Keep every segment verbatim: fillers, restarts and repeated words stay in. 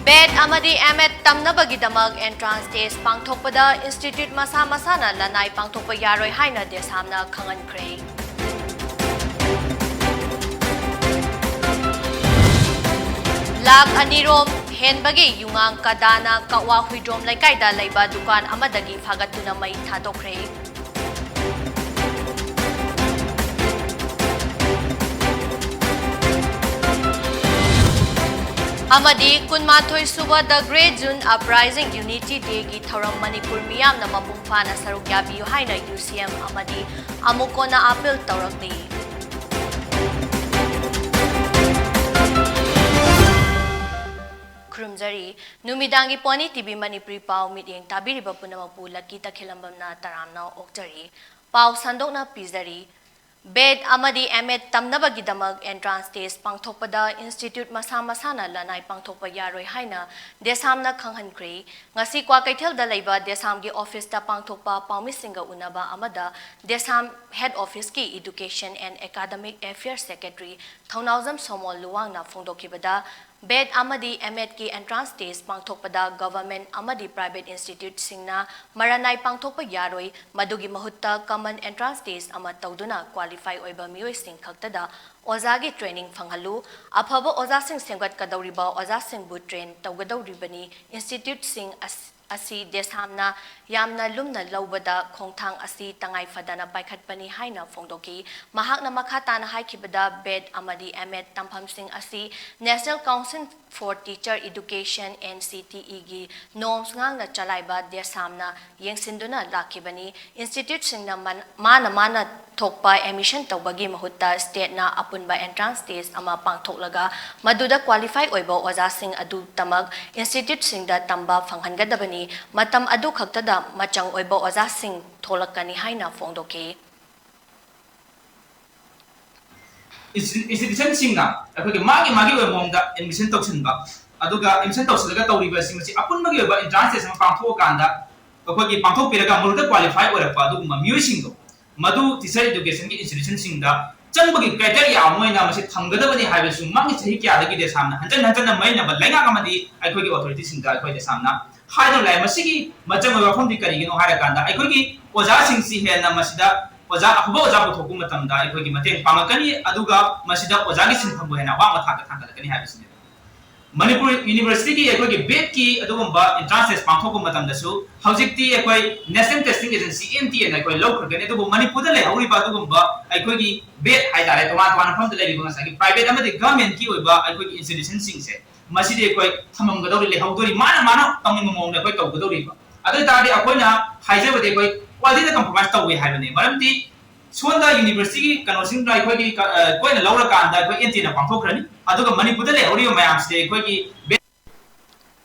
ꯕꯦꯠ ꯑꯃꯗꯤ ꯑꯦꯝ ꯑꯦꯗ ꯇꯝꯅꯕꯒꯤꯗꯃꯛ entrance test ꯄꯥꯡꯊꯣꯛꯄꯗ institute ꯃꯁꯥ ꯃꯁꯥꯅ ꯂꯅꯥꯏ ꯄꯥꯡꯊꯣꯛꯄ ꯌꯥꯔꯣꯏ ꯍꯥꯏꯅ ꯗꯦꯁꯥꯝꯅ ꯈꯪꯍꯟꯈ꯭ꯔꯦ꯫ ꯂꯥꯈ ꯑꯅꯤ ꯔꯣꯝ ꯍꯦꯟꯕꯒꯤ ꯌꯨꯉꯥꯡ ꯀꯗꯥꯅ ꯀꯛꯋꯥ ꯍꯨꯏꯗ꯭ꯔꯣꯝ ꯂꯩꯀꯥꯏꯗ ꯂꯩꯕ ꯗꯨꯀꯥꯟ ꯑꯃꯗꯒꯤ ꯐꯥꯒꯠꯇꯨꯅ ꯃꯩ ꯊꯥꯗꯣꯛꯈ꯭ꯔꯦ꯫ ꯑꯃꯗꯤ ꯀꯨꯟꯃꯥꯊꯣꯏ ꯁꯨꯕ The Great Zoon Uprising Unity Day ꯒꯤ ꯊꯧꯔꯝ ꯃꯅꯤꯄꯨꯔ ꯃꯤꯌꯥꯝꯅ ꯃꯄꯨꯡ ꯐꯥꯅ ꯁꯔꯨꯛ ꯌꯥꯕꯤꯌꯨ ꯍꯥꯏꯅ ꯌꯨ ꯁꯤ ꯑꯦꯝ ꯑꯃꯗꯤ ꯑꯃꯨꯛ ꯀꯣꯟꯅ appeal ꯇꯧꯔꯛꯂꯤ꯫ ꯈꯨꯔꯨꯝꯖꯔꯤ꯫ ꯅꯨꯃꯤꯗꯥꯡꯒꯤ ꯄꯣꯅꯤ ꯇꯤ ꯚꯤ ꯃꯅꯤꯄꯨꯔꯤ ꯄꯥꯎ ꯃꯤꯠꯌꯦꯡ ꯇꯥꯕꯤꯔꯤꯕ ꯄꯨꯝꯅꯃꯛꯄꯨ ꯂꯛꯀꯤ ꯇꯈꯦꯜꯂꯝꯕꯝꯅ ꯇꯔꯥꯝꯅ ꯑꯣꯛꯆꯔꯤ꯫ ꯄꯥꯎ ꯁꯟꯗꯣꯛꯅ ꯄꯤꯖꯔꯤ꯫ ꯕꯦꯠ ꯑꯃꯗꯤ ꯑꯦꯝ ꯑꯦꯗ ꯇꯝꯅꯕꯒꯤꯗꯃꯛ entrance test ꯄꯥꯡꯊꯣꯛꯄꯗ institute ꯃꯁꯥ ꯃꯁꯥꯅ ꯂꯅꯥꯏ ꯄꯥꯡꯊꯣꯛꯄ ꯌꯥꯔꯣꯏ ꯍꯥꯏꯅ ꯗꯦꯁꯥꯝꯅ ꯈꯪꯍꯟꯈ꯭ꯔꯦ꯫ ꯉꯁꯤ ꯀ꯭ꯋꯥꯀꯩꯊꯦꯜꯗ ꯂꯩꯕ ꯗꯦꯁꯥꯝꯒꯤ office ꯇ ꯄꯥꯡꯊꯣꯛꯄ ꯄꯥꯎꯃꯤꯁꯤꯡꯒ ꯎꯅꯕ ꯑꯃꯗ ꯗꯦꯁꯥꯝ head office ꯀꯤ Education and Academic Affairs Secretary ꯊꯧꯅꯥꯎꯖꯝ ꯁꯣꯃꯣꯜ ꯂꯨꯋꯥꯡꯅ ꯐꯣꯡꯗꯣꯛꯈꯤꯕꯗ, ꯕꯦꯠ ꯑꯃꯗꯤ ꯑꯦꯝ ꯑꯦꯗ ꯀꯤ entrance test ꯄꯥꯡꯊꯣꯛꯄꯗ government ꯑꯃꯗꯤ private institute ꯁꯤꯡꯅ ꯃꯔꯥꯅꯥꯏ ꯄꯥꯡꯊꯣꯛꯄ ꯌꯥꯔꯣꯏ, ꯃꯗꯨꯒꯤ ꯃꯍꯨꯠꯇ common entrance test ꯑꯃ ꯇꯧꯗꯨꯅ qualify ꯑꯣꯏꯕ ꯃꯤꯑꯣꯏꯁꯤꯡ ꯈꯛꯇꯗ ꯑꯣꯖꯥꯒꯤ training ꯐꯪꯍꯜꯂꯨ, ꯑꯐꯕ ꯑꯣꯖꯥꯁꯤꯡ ꯁꯦꯝꯒꯠꯀꯗꯧꯔꯤꯕ ꯑꯣꯖꯥꯁꯤꯡꯕꯨ train ꯇꯧꯒꯗꯧꯔꯤꯕꯅꯤ, institute ꯁꯤꯡ ꯑꯁ-, ꯑꯁꯤ ꯗꯦꯁꯥꯝꯅ ꯌꯥꯝꯅ ꯂꯨꯝꯅ ꯂꯧꯕꯗ ꯈꯣꯡꯊꯥꯡ ꯑꯁꯤ ꯇꯉꯥꯏ ꯐꯗꯅ ꯄꯥꯏꯈꯠꯄꯅꯤ ꯍꯥꯏꯅ ꯐꯣꯡꯗꯣꯛꯈꯤ꯫ ꯃꯍꯥꯛꯅ ꯃꯈꯥ ꯇꯥꯅ ꯍꯥꯏꯈꯤꯕꯗ, ꯕꯦꯠ ꯑꯃꯗꯤ ꯑꯦꯝ ꯑꯦꯗ ꯇꯝꯐꯝꯁꯤꯡ ꯑꯁꯤ National Council for Teacher Education, N C T E ꯒꯤ norms ꯉꯥꯛꯅ ꯆꯂꯥꯏꯕ ꯗꯦꯁꯥꯝꯅ ꯌꯦꯡꯁꯤꯟꯗꯨꯅ ꯂꯥꯛꯈꯤꯕꯅꯤ꯫ Institute ꯁꯤꯡꯅ ꯃꯟ-, ꯃꯥꯅ ꯃꯥꯅ ꯊꯣꯛꯄ admission ꯇꯧꯕꯒꯤ ꯃꯍꯨꯠꯇ state ꯅ ꯑꯄꯨꯟꯕ entrance test ꯑꯃ ꯄꯥꯡꯊꯣꯛꯂꯒ ꯃꯗꯨꯗ qualify ꯑꯣꯏꯕ ꯑꯣꯖꯥꯁꯤꯡ ꯑꯗꯨꯇꯃꯛ institute ꯁꯤꯡꯗ ꯇꯝꯕ ꯐꯪꯍꯟꯒꯗꯕꯅꯤ꯫ ꯃꯇꯝ ꯑꯗꯨ ꯈꯛꯇꯗ ꯃꯆꯪ ꯑꯣꯏꯕ ꯑꯣꯖꯥꯁꯤꯡ ꯊꯣꯛꯂꯛꯀꯅꯤ ꯍꯥꯏꯅ ꯐꯣꯡꯗꯣꯛꯈꯤ꯫ Institution ꯁꯤꯡꯅ ꯑꯩꯈꯣꯏꯒꯤ ꯃꯥꯒꯤ ꯃꯥꯒꯤ ꯑꯣꯏꯕ ꯃꯑꯣꯡꯗ admission ꯇꯧꯁꯤꯟꯕ, ꯑꯗꯨꯒ admission ꯇꯧꯁꯤꯜꯂꯒ ꯇꯧꯔꯤꯕꯁꯤꯡ ꯑꯁꯤ ꯑꯄꯨꯟꯕꯒꯤ ꯑꯣꯏꯕ entrance test ꯑꯃ ꯄꯥꯡꯊꯣꯛꯑꯀꯥꯟꯗ ꯑꯩꯈꯣꯏꯒꯤ ꯄꯥꯡꯊꯣꯛꯄꯤꯔꯒ ꯃꯗꯨꯗ qualify ꯑꯣꯏꯔꯛꯄ ꯑꯗꯨꯒꯨꯝꯕ ꯃꯤꯑꯣꯏꯁꯤꯡꯗꯣ, ꯃꯗꯨ teacher education ꯒꯤ institution ꯁꯤꯡꯗ ꯆꯪꯕꯒꯤ criteria ꯑꯃ ꯑꯣꯏꯅ ꯃꯁꯤ ꯊꯝꯒꯗꯕꯅꯤ ꯍꯥꯏꯕꯁꯨ ꯃꯃꯥꯡꯒꯤ ꯆꯍꯤ ꯀꯌꯥꯗꯒꯤ ꯗꯦꯁꯥꯝꯅ ꯍꯟꯖꯟ ꯍꯟꯖꯟꯅ ꯃꯌꯥꯏꯅꯕ ꯂꯩꯉꯥꯛ ꯑꯃꯗꯤ ꯑꯩꯈꯣꯏꯒꯤ authority ꯁꯤꯡꯗ ꯑꯩꯈꯣꯏ ꯗꯦꯁꯥꯝꯅ ꯍꯥꯏꯗꯨꯅ ꯂꯥꯛꯑꯦ꯫ ꯃꯁꯤꯒꯤ ꯃꯆꯪ ꯑꯣꯏꯕ ꯋꯥꯐꯝꯗꯤ ꯀꯔꯤꯒꯤꯅꯣ ꯍꯥꯏꯔꯀꯥꯟꯗ ꯑꯩꯈꯣꯏꯒꯤ ꯑꯣꯖꯥꯁꯤꯡꯁꯤ ꯍꯦꯟꯅ ꯃꯁꯤꯗ ꯑꯣꯖꯥ ꯑꯐꯕ ꯑꯣꯖꯥ ꯄꯨꯊꯣꯛꯄ ꯃꯇꯝꯗ ꯑꯩꯈꯣꯏꯒꯤ ꯃꯇꯦꯡ ꯄꯥꯡꯉꯛꯀꯅꯤ, ꯑꯗꯨꯒ ꯃꯁꯤꯗ ꯑꯣꯖꯥꯒꯤ ꯁꯤꯟꯐꯝꯕꯨ ꯍꯦꯟꯅ ꯑꯋꯥꯡꯕ ꯊꯥꯛꯇ ꯊꯥꯡꯒꯠꯂꯛꯀꯅꯤ ꯍꯥꯏꯕꯁꯤꯅꯤ꯫ ꯃꯅꯤꯄꯨꯔ ꯌꯨꯅꯤꯚꯔꯁꯤꯇꯤꯒꯤ ꯑꯩꯈꯣꯏꯒꯤ ꯕꯦꯠꯀꯤ ꯑꯗꯨꯒꯨꯝꯕ entrance test ꯄꯥꯡꯊꯣꯛꯄ ꯃꯇꯝꯗꯁꯨ ꯍꯧꯖꯤꯛꯇꯤ ꯑꯩꯈꯣꯏ National Testing Agency, N T A ꯅ ꯑꯩꯈꯣꯏ ꯂꯧꯈ꯭ꯔꯒꯅꯤ꯫ ꯑꯗꯨꯕꯨ ꯃꯅꯤꯄꯨꯔꯗ ꯂꯩꯍꯧꯔꯤꯕ ꯑꯗꯨꯒꯨꯝꯕ ꯑꯩꯈꯣꯏꯒꯤ ꯕꯦꯠ ꯍꯥꯏꯇꯥꯔꯦ, ꯇꯣꯉꯥꯟ ꯇꯣꯉꯥꯟꯕ ꯃꯐꯝꯗ ꯂꯩꯔꯤꯕ ꯉꯁꯥꯏꯒꯤ private ꯑꯃꯗꯤ government ꯀꯤ ꯑꯣꯏꯕ ꯑꯩꯈꯣꯏꯒꯤ institution ꯁꯤꯡꯁꯦ, ꯃꯁꯤꯗꯤ ꯑꯩꯈꯣꯏ ꯊꯝꯃꯝꯒꯗꯧꯔꯤ, ꯂꯩꯍꯧꯗꯣꯔꯤ, ꯃꯥꯅ ꯃꯥꯅ ꯇꯧꯅꯤꯡꯕ ꯃꯑꯣꯡꯗ ꯑꯩꯈꯣꯏ ꯇꯧꯒꯗꯧꯔꯤꯕ꯫ ꯑꯗꯨ ꯑꯣꯏ ꯇꯥꯔꯗꯤ ꯑꯩꯈꯣꯏꯅ ꯍꯥꯏꯖꯕꯗꯤ ꯑꯩꯈꯣꯏ quality ꯗ compromise ꯇꯧꯏ ꯍꯥꯏꯕꯅꯤ꯫ ꯃꯔꯝꯗꯤ ꯁꯣꯝꯗ ꯌꯨꯅꯤꯚꯔꯁꯤꯇꯤꯒꯤ ꯀꯩꯅꯣꯁꯤꯡꯗꯣ ꯑꯩꯈꯣꯏꯒꯤ ꯀ-, ꯑ, ꯑꯩꯈꯣꯏꯅ ꯂꯧꯔꯀꯥꯟꯗ ꯑꯩꯈꯣꯏ N T A ꯅ ꯄꯥꯡꯊꯣꯛꯈ꯭ꯔꯅꯤ꯫ ꯑꯗꯨꯒ ꯃꯅꯤꯄꯨꯔꯗ ꯂꯩꯍꯧꯔꯤꯕ ꯃꯌꯥꯝꯁꯤꯗꯤ ꯑꯩꯈꯣꯏꯒꯤ ꯕꯦ-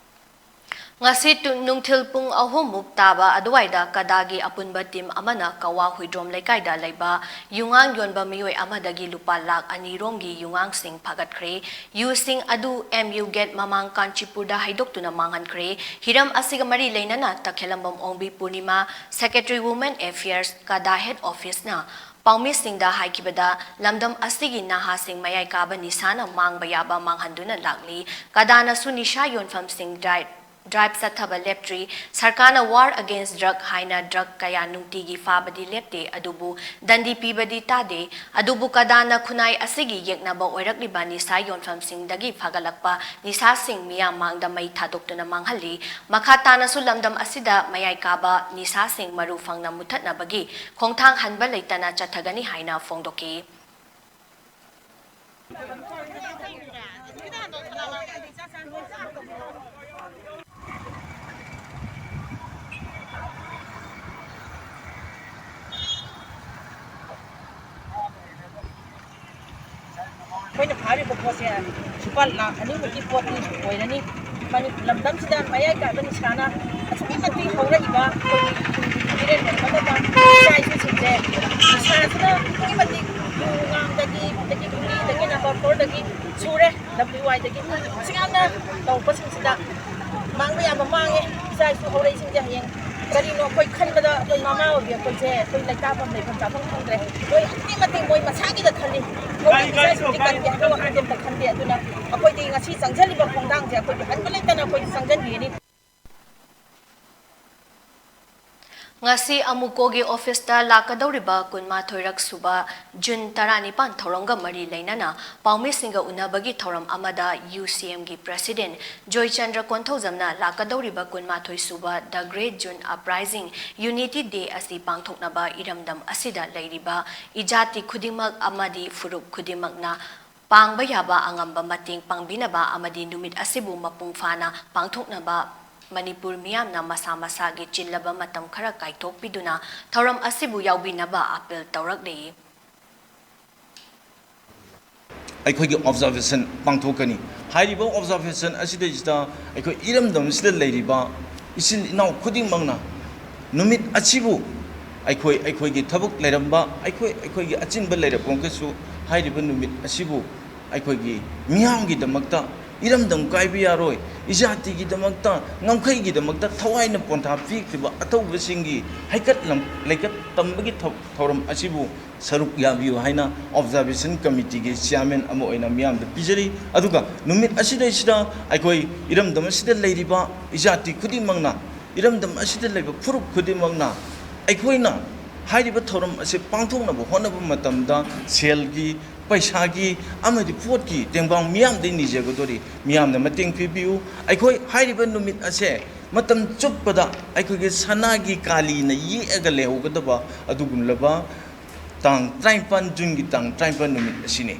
ꯉꯁꯤ ꯇꯨ-, ꯅꯨꯡꯊꯤꯜ ꯄꯨꯡ ꯑꯍꯨꯝ ꯃꯨꯛ ꯇꯥꯕ ꯑꯗꯨꯋꯥꯏꯗ ꯀꯗꯥꯒꯤ ꯑꯄꯨꯟꯕ ꯇꯤꯝ ꯑꯃꯅ ꯀꯋꯥ ꯍꯨꯏꯗ꯭ꯔꯣꯝ ꯂꯩꯀꯥꯏꯗ ꯂꯩꯕ ꯌꯨꯉꯥꯡ ꯌꯣꯟꯕ ꯃꯤꯑꯣꯏ ꯑꯃꯗꯒꯤ ꯂꯨꯄꯥ ꯂꯥꯈ ꯑꯅꯤ ꯔꯣꯝꯒꯤ ꯌꯨꯉꯥꯡꯁꯤꯡ ꯐꯥꯒꯠꯈ꯭ꯔꯦ꯫ ꯌꯨꯁꯤꯡ ꯑꯗꯨ M U gate ꯃꯃꯥꯡ ꯀꯥꯟꯆꯤꯄꯨꯔꯗ ꯍꯩꯗꯣꯛꯇꯨꯅ ꯃꯥꯡꯍꯟꯈ꯭ꯔꯦ꯫ ꯍꯤꯔꯝ ꯑꯁꯤꯒ ꯃꯔꯤ ꯂꯩꯅꯅ ꯇꯈꯦꯂꯝꯕꯝ ꯑꯣꯡꯕꯤ ꯄꯨꯔꯅꯤꯃꯥ, Secretary Women Affairs, ꯀꯗꯥ head office ꯅ ꯄꯥꯎꯃꯤꯁꯤꯡꯗ ꯍꯥꯏꯈꯤꯕꯗ, ꯂꯝꯗꯝ ꯑꯁꯤꯒꯤ ꯅꯍꯥꯁꯤꯡ ꯃꯌꯥꯏ ꯀꯥꯕ ꯅꯤꯁꯥꯅ ꯃꯥꯡꯕ ꯌꯥꯕ ꯃꯥꯡꯍꯟꯗꯨꯅ ꯂꯥꯛꯂꯤ꯫ ꯀꯗꯥꯅꯁꯨ ꯅꯤꯁꯥ ꯌꯣꯟꯐꯝꯁꯤꯡ drive, drive ꯆꯠꯊꯕ ꯂꯦꯞꯇ꯭ꯔꯤ꯫ ꯁꯔꯀꯥꯔꯅ War Against Drug ꯍꯥꯏꯅ drug ꯀꯌꯥ ꯅꯨꯡꯇꯤꯒꯤ ꯐꯥꯕꯗꯤ ꯂꯦꯞꯇꯦ, ꯑꯗꯨꯕꯨ ꯗꯟꯗꯤ ꯄꯤꯕꯗꯤ ꯇꯥꯗꯦ꯫ ꯑꯗꯨꯕꯨ ꯀꯗꯥꯅ ꯈꯨꯟꯅꯥꯏ ꯑꯁꯤꯒꯤ ꯌꯦꯛꯅꯕ ꯑꯣꯏꯔꯛꯂꯤꯕ ꯅꯤꯁꯥ ꯌꯣꯟꯐꯝꯁꯤꯡꯗꯒꯤ ꯐꯒꯠꯂꯛꯄ ꯅꯤꯁꯥꯁꯤꯡ ꯃꯤꯌꯥꯝ ꯃꯥꯡꯗ ꯃꯩ ꯊꯥꯗꯣꯛꯇꯨꯅ ꯃꯥꯡꯍꯜꯂꯤ꯫ ꯃꯈꯥ ꯇꯥꯅꯁꯨ ꯂꯝꯗꯝ ꯑꯁꯤꯗ ꯃꯌꯥꯏ ꯀꯥꯕ ꯅꯤꯁꯥꯁꯤꯡ ꯃꯔꯨ ꯐꯪꯅ ꯃꯨꯊꯠꯅꯕꯒꯤ ꯈꯣꯡꯊꯥꯡ ꯍꯟꯕ ꯂꯩꯇꯅ ꯆꯠꯊꯒꯅꯤ ꯍꯥꯏꯅ ꯐꯣꯡꯗꯣꯛꯈꯤ꯫ ꯑꯩꯈꯣꯏꯅ ꯐꯥꯔꯤꯕ ꯄꯣꯠꯁꯦ ꯂꯨꯄꯥ ꯂꯥꯈ ꯑꯅꯤꯃꯨꯛꯀꯤ ꯄꯣꯠꯇꯤ ꯑꯣꯏꯔꯅꯤ꯫ ꯃꯅꯤ-, ꯂꯝꯗꯝꯁꯤꯗ ꯃꯌꯥꯏ ꯀꯥꯏꯕ ꯅꯤꯁꯥꯅ ꯑꯁꯨꯛꯀꯤ ꯃꯇꯤꯛ ꯍꯧꯔꯛꯏꯕ ꯑꯩꯈꯣꯏꯒꯤ ꯃꯤꯔꯦꯟ ꯑꯃꯗ ꯏꯆꯥ ꯏꯁꯨꯁꯤꯡꯁꯦ ꯅꯤꯁꯥꯁꯤꯅ ꯑꯗꯨꯛꯀꯤ ꯃꯇꯤꯛ ꯌꯨ ꯉꯥꯡꯗꯒꯤ, ꯑꯗꯒꯤ ꯕꯤꯔꯤꯗꯒꯤ, number four ꯗꯒꯤ ꯁꯨꯔꯦ, W Y ꯗꯒꯤ ꯑꯁꯨꯛ ꯌꯥꯝꯅ ꯇꯧꯔꯛꯄꯁꯤꯡꯁꯤꯗ ꯃꯥꯡꯕ ꯌꯥꯕ ꯃꯥꯡꯉꯦ꯫ ꯏꯆꯥ ꯏꯁꯨ ꯍꯧꯔꯛꯏꯁꯤꯡꯁꯦ ꯍꯌꯦꯡ ꯀꯔꯤꯅꯣ ꯑꯩꯈꯣꯏ ꯈꯟꯕꯗ ꯑꯩꯈꯣꯏ ꯃꯃꯥ ꯑꯣꯏꯕꯤ ꯑꯩꯈꯣꯏꯁꯦ ꯑꯩꯈꯣꯏ ꯂꯩꯇꯥꯐꯝ ꯂꯩꯐꯝ ꯆꯥꯐꯝ ꯈꯪꯗ꯭ꯔꯦ꯫ ꯃꯣꯏ ꯑꯗꯨꯛꯀꯤ ꯃꯇꯤꯛ ꯃꯣꯏ ꯃꯁꯥꯒꯤꯗ ꯈꯜꯂꯤ꯫ ꯃꯣꯏꯒꯤ ꯏꯆꯥ ꯏꯁꯨꯒꯤ ꯀꯟꯒꯦ ꯍꯥꯏꯕ ꯋꯥꯈꯜꯗꯣ ꯑꯝꯇ ꯈꯟꯗꯦ꯫ ꯑꯗꯨꯅ ꯑꯩꯈꯣꯏꯗꯤ ꯉꯁꯤ ꯆꯪꯁꯤꯜꯂꯤꯕ ꯈꯣꯡꯊꯥꯡꯁꯦ ꯑꯩꯈꯣꯏꯗꯤ ꯍꯟꯕ ꯂꯩꯇꯅ ꯑꯩꯈꯣꯏꯗꯤ ꯆꯪꯁꯤꯟꯕꯤꯒꯅꯤ꯫ ꯉꯁꯤ ꯑꯃꯨꯀꯣꯒꯤ ꯑꯣꯐꯤꯁꯇ ꯂꯥꯛꯀꯗꯧꯔꯤꯕ ꯀꯨꯟꯃꯥꯊꯣꯏꯔꯛ ꯁꯨꯕ ꯖꯨꯟ ꯇꯔꯥꯅꯤꯄꯥꯟ ꯊꯧꯔꯝꯒ ꯃꯔꯤ ꯂꯩꯅꯅ ꯄꯥꯎꯃꯤꯁꯤꯡꯒ ꯎꯅꯕꯒꯤ ꯊꯧꯔꯝ ꯑꯃꯗ ꯌꯨ ꯁꯤ ꯑꯦꯝꯒꯤ ꯄ꯭ꯔꯁꯤꯗꯦꯟ ꯖꯣꯏꯆꯟꯗ꯭ꯔ ꯀꯣꯟꯊꯧꯖꯝꯅ ꯂꯥꯛꯀꯗꯧꯔꯤꯕ ꯀꯨꯟꯃꯥꯊꯣꯏ ꯁꯨꯕ The Great June Uprising Unity Day ꯑꯁꯤ ꯄꯥꯡꯊꯣꯛꯅꯕ ꯏꯔꯝꯗꯝ ꯑꯁꯤꯗ ꯂꯩꯔꯤꯕ ꯏꯖꯥꯇꯤ ꯈꯨꯗꯤꯡꯃꯛ ꯑꯃꯗꯤ ꯐꯨꯔꯨꯞ ꯈꯨꯗꯤꯡꯃꯛꯅ ꯄꯥꯡꯕ ꯌꯥꯕ ꯑꯉꯝꯕ ꯃꯇꯦꯡ ꯄꯥꯡꯕꯤꯅꯕ ꯑꯃꯗꯤ ꯅꯨꯃꯤꯠ ꯑꯁꯤꯕꯨ ꯃꯄꯨꯡ ꯐꯥꯅ ꯄꯥꯡꯊꯣꯛꯅꯕ ꯃꯅꯤꯄꯨꯔ ꯃꯤꯌꯥꯝꯅ ꯃꯁꯥ ꯃꯁꯥꯒꯤ ꯆꯤꯜꯂꯕ ꯃꯇꯝ ꯈꯔ ꯀꯥꯏꯊꯣꯛꯄꯤꯗꯨꯅ ꯊꯧꯔꯝ ꯑꯁꯤꯕꯨ ꯌꯥꯎꯕꯤꯅꯕ ꯑꯥꯄꯤꯜ ꯇꯧꯔꯛꯂꯤ꯫ ꯑꯩꯈꯣꯏꯒꯤ ꯑꯣꯕꯖꯥꯔꯕꯦꯁꯟ ꯄꯥꯡꯊꯣꯛꯀꯅꯤ꯫ ꯍꯥꯏꯔꯤꯕ ꯑꯣꯕꯖꯥꯔꯕꯦꯁꯟ ꯑꯁꯤꯗꯩꯁꯤꯗ ꯑꯩꯈꯣꯏ ꯏꯔꯝꯗꯝꯁꯤꯗ ꯂꯩꯔꯤꯕ ꯏꯆꯤꯜ ꯏꯅꯥꯎ ꯈꯨꯗꯤꯡꯃꯛꯅ ꯅꯨꯃꯤꯠ ꯑꯁꯤꯕꯨ ꯑꯩꯈꯣꯏ ꯑꯩꯈꯣꯏꯒꯤ ꯊꯕꯛ ꯂꯩꯔꯝꯕ, ꯑꯩꯈꯣꯏ ꯑꯩꯈꯣꯏꯒꯤ ꯑꯆꯤꯟꯕ ꯂꯩꯔꯛꯄꯒꯁꯨ ꯍꯥꯏꯔꯤꯕ ꯅꯨꯃꯤꯠ ꯑꯁꯤꯕꯨ ꯑꯩꯈꯣꯏꯒꯤ ꯃꯤꯌꯥꯝꯒꯤꯗꯃꯛꯇ, ꯏꯔꯝꯗꯝ ꯀꯥꯏꯕ ꯌꯥꯔꯣꯏ, ꯏꯖꯥꯇꯤꯒꯤꯗꯃꯛꯇ, ꯉꯝꯈꯩꯒꯤꯗꯃꯛꯇ ꯊꯋꯥꯏꯅ ꯄꯣꯟꯊꯥ ꯄꯤꯈ꯭ꯔꯤꯕ ꯑꯊꯧꯕꯁꯤꯡꯒꯤ ꯍꯩꯀꯠ ꯂꯝ-, ꯂꯩꯀꯠ ꯇꯝꯕꯒꯤ ꯊꯧ-, ꯊꯧꯔꯝ ꯑꯁꯤꯕꯨ ꯁꯔꯨꯛ ꯌꯥꯕꯤꯌꯨ ꯍꯥꯏꯅ ꯑꯣꯕꯖꯥꯔꯕꯦꯁꯟ ꯀꯃꯤꯇꯤꯒꯤ ꯆꯤꯌꯥꯔꯃꯦꯟ ꯑꯃ ꯑꯣꯏꯅ ꯃꯤꯌꯥꯝꯗ ꯄꯤꯖꯔꯤ꯫ ꯑꯗꯨꯒ ꯅꯨꯃꯤꯠ ꯑꯁꯤꯗꯩꯁꯤꯗ ꯑꯩꯈꯣꯏ ꯏꯔꯝꯗꯝ ꯑꯁꯤꯗ ꯂꯩꯔꯤꯕ ꯏꯖꯥꯇꯤ ꯈꯨꯗꯤꯡꯃꯛꯅ, ꯏꯔꯝꯗꯝ ꯑꯁꯤꯗ ꯂꯩꯕ ꯐꯨꯔꯨꯞ ꯈꯨꯗꯤꯡꯃꯛꯅ ꯑꯩꯈꯣꯏꯅ ꯍꯥꯏꯔꯤꯕ ꯊꯧꯔꯝ ꯑꯁꯤ ꯄꯥꯡꯊꯣꯛꯅꯕ ꯍꯣꯠꯅꯕ ꯃꯇꯝꯗ ꯁꯦꯜꯒꯤ, ꯄꯩꯁꯥꯒꯤ ꯑꯃꯗꯤ ꯄꯣꯠꯀꯤ ꯇꯦꯡꯕꯥꯡ ꯃꯤꯌꯥꯝꯗꯒꯤ ꯅꯤꯖꯒꯗꯣꯔꯤ꯫ ꯃꯤꯌꯥꯝꯅ ꯃꯇꯦꯡ ꯄꯤꯕꯤꯌꯨ꯫ ꯑꯩꯈꯣꯏ ꯍꯥꯏꯔꯤꯕ ꯅꯨꯃꯤꯠ ꯑꯁꯦ ꯃꯇꯝ ꯆꯨꯞꯄꯗ ꯑꯩꯈꯣꯏꯒꯤ ꯁꯅꯥꯒꯤ ꯀꯥꯂꯤꯅ ꯌꯦꯛꯑꯒ ꯂꯩꯍꯧꯒꯗꯕ ꯑꯗꯨꯒꯨꯝꯂꯕ ꯇꯥꯡ ꯇꯔꯥꯅꯤꯄꯥꯟ, ꯖꯨꯟꯒꯤ ꯇꯥꯡ ꯇꯔꯥꯅꯤꯄꯥꯟ ꯅꯨꯃꯤꯠ ꯑꯁꯤꯅꯤ꯫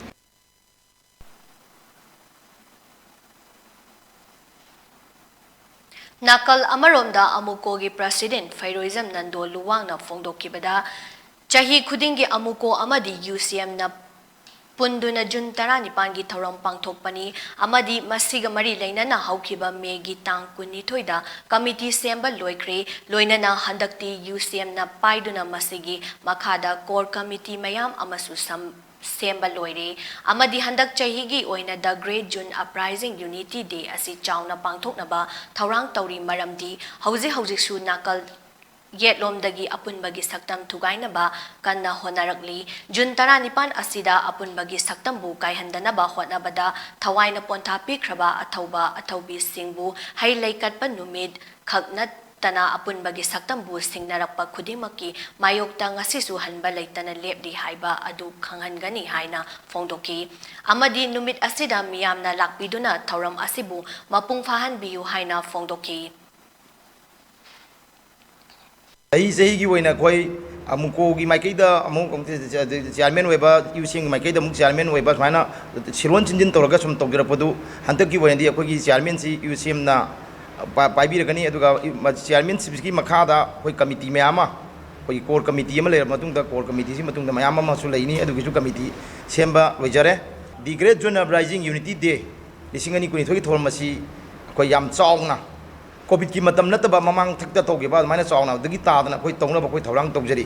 ꯅꯥꯀꯜ ꯑꯃꯔꯣꯝꯗ ꯑꯃꯨꯀꯣꯒꯤ ꯄ꯭ꯔꯁꯤꯗꯦꯟ ꯐꯩꯔꯣꯏꯖꯝ ꯅꯟꯗꯣ ꯂꯨꯋꯥꯡꯅ ꯐꯣꯡꯗꯣꯛꯈꯤꯕꯗ, ꯆꯍꯤ ꯈꯨꯗꯤꯡꯒꯤ ꯑꯃꯨꯀꯣ ꯑꯃꯗꯤ ꯌꯨ ꯁꯤ ꯑꯦꯝꯅ ꯄꯨꯟꯗꯨꯅ ꯖꯨꯟ ꯇꯔꯥꯅꯤꯄꯥꯟꯒꯤ ꯊꯧꯔꯝ ꯄꯥꯡꯊꯣꯛꯄꯅꯤ ꯑꯃꯗꯤ ꯃꯁꯤꯒ ꯃꯔꯤ ꯂꯩꯅꯅ ꯍꯧꯈꯤꯕ ꯃꯦꯒꯤ ꯇꯥꯡ ꯀꯨꯟꯅꯤꯊꯣꯏꯗ ꯀꯃꯤꯇꯤ ꯁꯦꯝꯕ ꯂꯣꯏꯈ꯭ꯔꯦ꯫ ꯂꯣꯏꯅꯅ ꯍꯟꯗꯛꯇꯤ ꯌꯨ ꯁꯤ ꯑꯦꯝꯅ ꯄꯥꯏꯗꯨꯅ ꯃꯁꯤꯒꯤ ꯃꯈꯥꯗ ꯀꯣꯔ ꯀꯃꯤꯇꯤ ꯃꯌꯥꯝ ꯑꯃꯁꯨ ꯁꯝ-, ꯁꯦꯝꯕ ꯂꯣꯏꯔꯦ ꯑꯃꯗꯤ ꯍꯟꯗꯛ ꯆꯍꯤꯒꯤ ꯑꯣꯏꯅ The Great June Uprising Unity Day ꯑꯁꯤ ꯆꯥꯎꯅ ꯄꯥꯡꯊꯣꯛꯅꯕ ꯊꯧꯔꯥꯡ ꯇꯧꯔꯤ꯫ ꯃꯔꯝꯗꯤ ꯍꯧꯖꯤꯛ ꯍꯧꯖꯤꯛꯁꯨ ꯅꯥꯀꯜ ꯌꯦꯠꯂꯣꯝꯗꯒꯤ ꯑꯄꯨꯟꯕꯒꯤ ꯁꯛꯇꯝ ꯊꯨꯒꯥꯏꯅꯕ ꯀꯟꯅ ꯍꯣꯠꯅꯔꯛꯂꯤ꯫ ꯖꯨꯟ ꯇꯔꯥꯅꯤꯄꯥꯟ ꯑꯁꯤꯗ ꯑꯄꯨꯟꯕꯒꯤ ꯁꯛꯇꯝꯕꯨ ꯀꯥꯏꯍꯟꯗꯅꯕ ꯍꯣꯠꯅꯕꯗ ꯊꯋꯥꯏꯅ ꯄꯣꯟꯊꯥ ꯄꯤꯈ꯭ꯔꯕ ꯑꯊꯧꯕ ꯑꯊꯧꯕꯤꯁꯤꯡꯕꯨ ꯍꯩ ꯂꯩ ꯀꯠꯄ ꯅꯨꯃꯤꯠ ꯈꯛ ꯅꯠꯇꯅ ꯑꯄꯨꯟꯕꯒꯤ ꯁꯛꯇꯝꯕꯨ ꯁꯤꯡꯅꯔꯛꯄ ꯈꯨꯗꯤꯡꯃꯛꯀꯤ ꯃꯥꯌꯣꯛꯇ ꯉꯁꯤꯁꯨ ꯍꯟꯕ ꯂꯩꯇꯅ ꯂꯦꯞꯂꯤ ꯍꯥꯏꯕ ꯑꯗꯨ ꯈꯪꯍꯟꯒꯅꯤ ꯍꯥꯏꯅ ꯐꯣꯡꯗꯣꯛꯈꯤ꯫ ꯑꯃꯗꯤ ꯅꯨꯃꯤꯠ ꯑꯁꯤꯗ ꯃꯤꯌꯥꯝꯅ ꯂꯥꯛꯄꯤꯗꯨꯅ ꯊꯧꯔꯝ ꯑꯁꯤꯕꯨ ꯃꯄꯨꯡ ꯐꯥꯍꯟꯕꯤꯌꯨ ꯍꯥꯏꯅ ꯐꯣꯡꯗꯣꯛꯈꯤ꯫ ꯆꯍꯤ ꯆꯍꯤꯒꯤ ꯑꯣꯏꯅ ꯑꯩꯈꯣꯏ ꯑꯃꯨꯀꯣꯒꯤ ꯃꯥꯏꯀꯩꯗ ꯑꯃꯨꯛ ꯆꯤꯌꯥꯔꯃꯦꯟ ꯑꯣꯏꯕ, ꯌꯨ ꯁꯤ ꯑꯦꯝꯒꯤ ꯃꯥꯏꯀꯩꯗ ꯑꯃꯨꯛ ꯆꯤꯌꯥꯔꯃꯦꯟ ꯑꯣꯏꯕ, ꯁꯨꯃꯥꯏꯅ ꯁꯤꯔꯣꯟ ꯆꯤꯟꯖꯤꯟ ꯇꯧꯔꯒ ꯁꯨꯝ ꯇꯧꯖꯔꯛꯄꯗꯨ, ꯍꯟꯗꯛꯀꯤ ꯑꯣꯏꯅꯗꯤ ꯑꯩꯈꯣꯏꯒꯤ ꯆꯤꯌꯥꯔꯃꯦꯟꯁꯤ ꯌꯨ ꯁꯤ ꯑꯦꯝꯅ ꯄꯥꯏꯕꯤꯔꯒꯅꯤ꯫ ꯑꯗꯨꯒ ꯆꯤꯌꯥꯔꯃꯦꯟꯁꯤꯞꯀꯤ ꯃꯈꯥꯗ ꯑꯩꯈꯣꯏ ꯀꯃꯤꯇꯤ ꯃꯌꯥꯝ ꯑꯃ, ꯑꯩꯈꯣꯏꯒꯤ ꯀꯣꯔ ꯀꯃꯤꯇꯤ ꯑꯃ ꯂꯩꯔꯕ ꯃꯇꯨꯡꯗ, ꯀꯣꯔ ꯀꯃꯤꯇꯤꯁꯤ ꯃꯇꯨꯡꯗ ꯃꯌꯥꯝ ꯑꯃꯁꯨ ꯂꯩꯅꯤ, ꯑꯗꯨꯒꯤꯁꯨ ꯀꯃꯤꯇꯤ ꯁꯦꯝꯕ ꯂꯣꯏꯖꯔꯦ꯫ The Great Zone Uprising Unity Day ꯂꯤꯁꯤꯡ ꯑꯅꯤ ꯀꯨꯟꯅꯤꯊꯣꯏꯒꯤ ꯊꯧꯔꯝ ꯑꯁꯤ ꯑꯩꯈꯣꯏ ꯌꯥꯝ ꯆꯥꯎꯅ, ꯀꯣꯚꯤꯗꯀꯤ ꯃꯇꯝ ꯅꯠꯇꯕ ꯃꯃꯥꯡ ꯊꯛꯇ ꯇꯧꯈꯤꯕ ꯑꯗꯨꯃꯥꯏꯅ ꯆꯥꯎꯅ ꯑꯗꯨꯗꯒꯤ ꯇꯥꯗꯅ ꯑꯩꯈꯣꯏ ꯇꯧꯅꯕ ꯑꯩꯈꯣꯏ ꯊꯧꯔꯥꯡ ꯇꯧꯖꯔꯤ꯫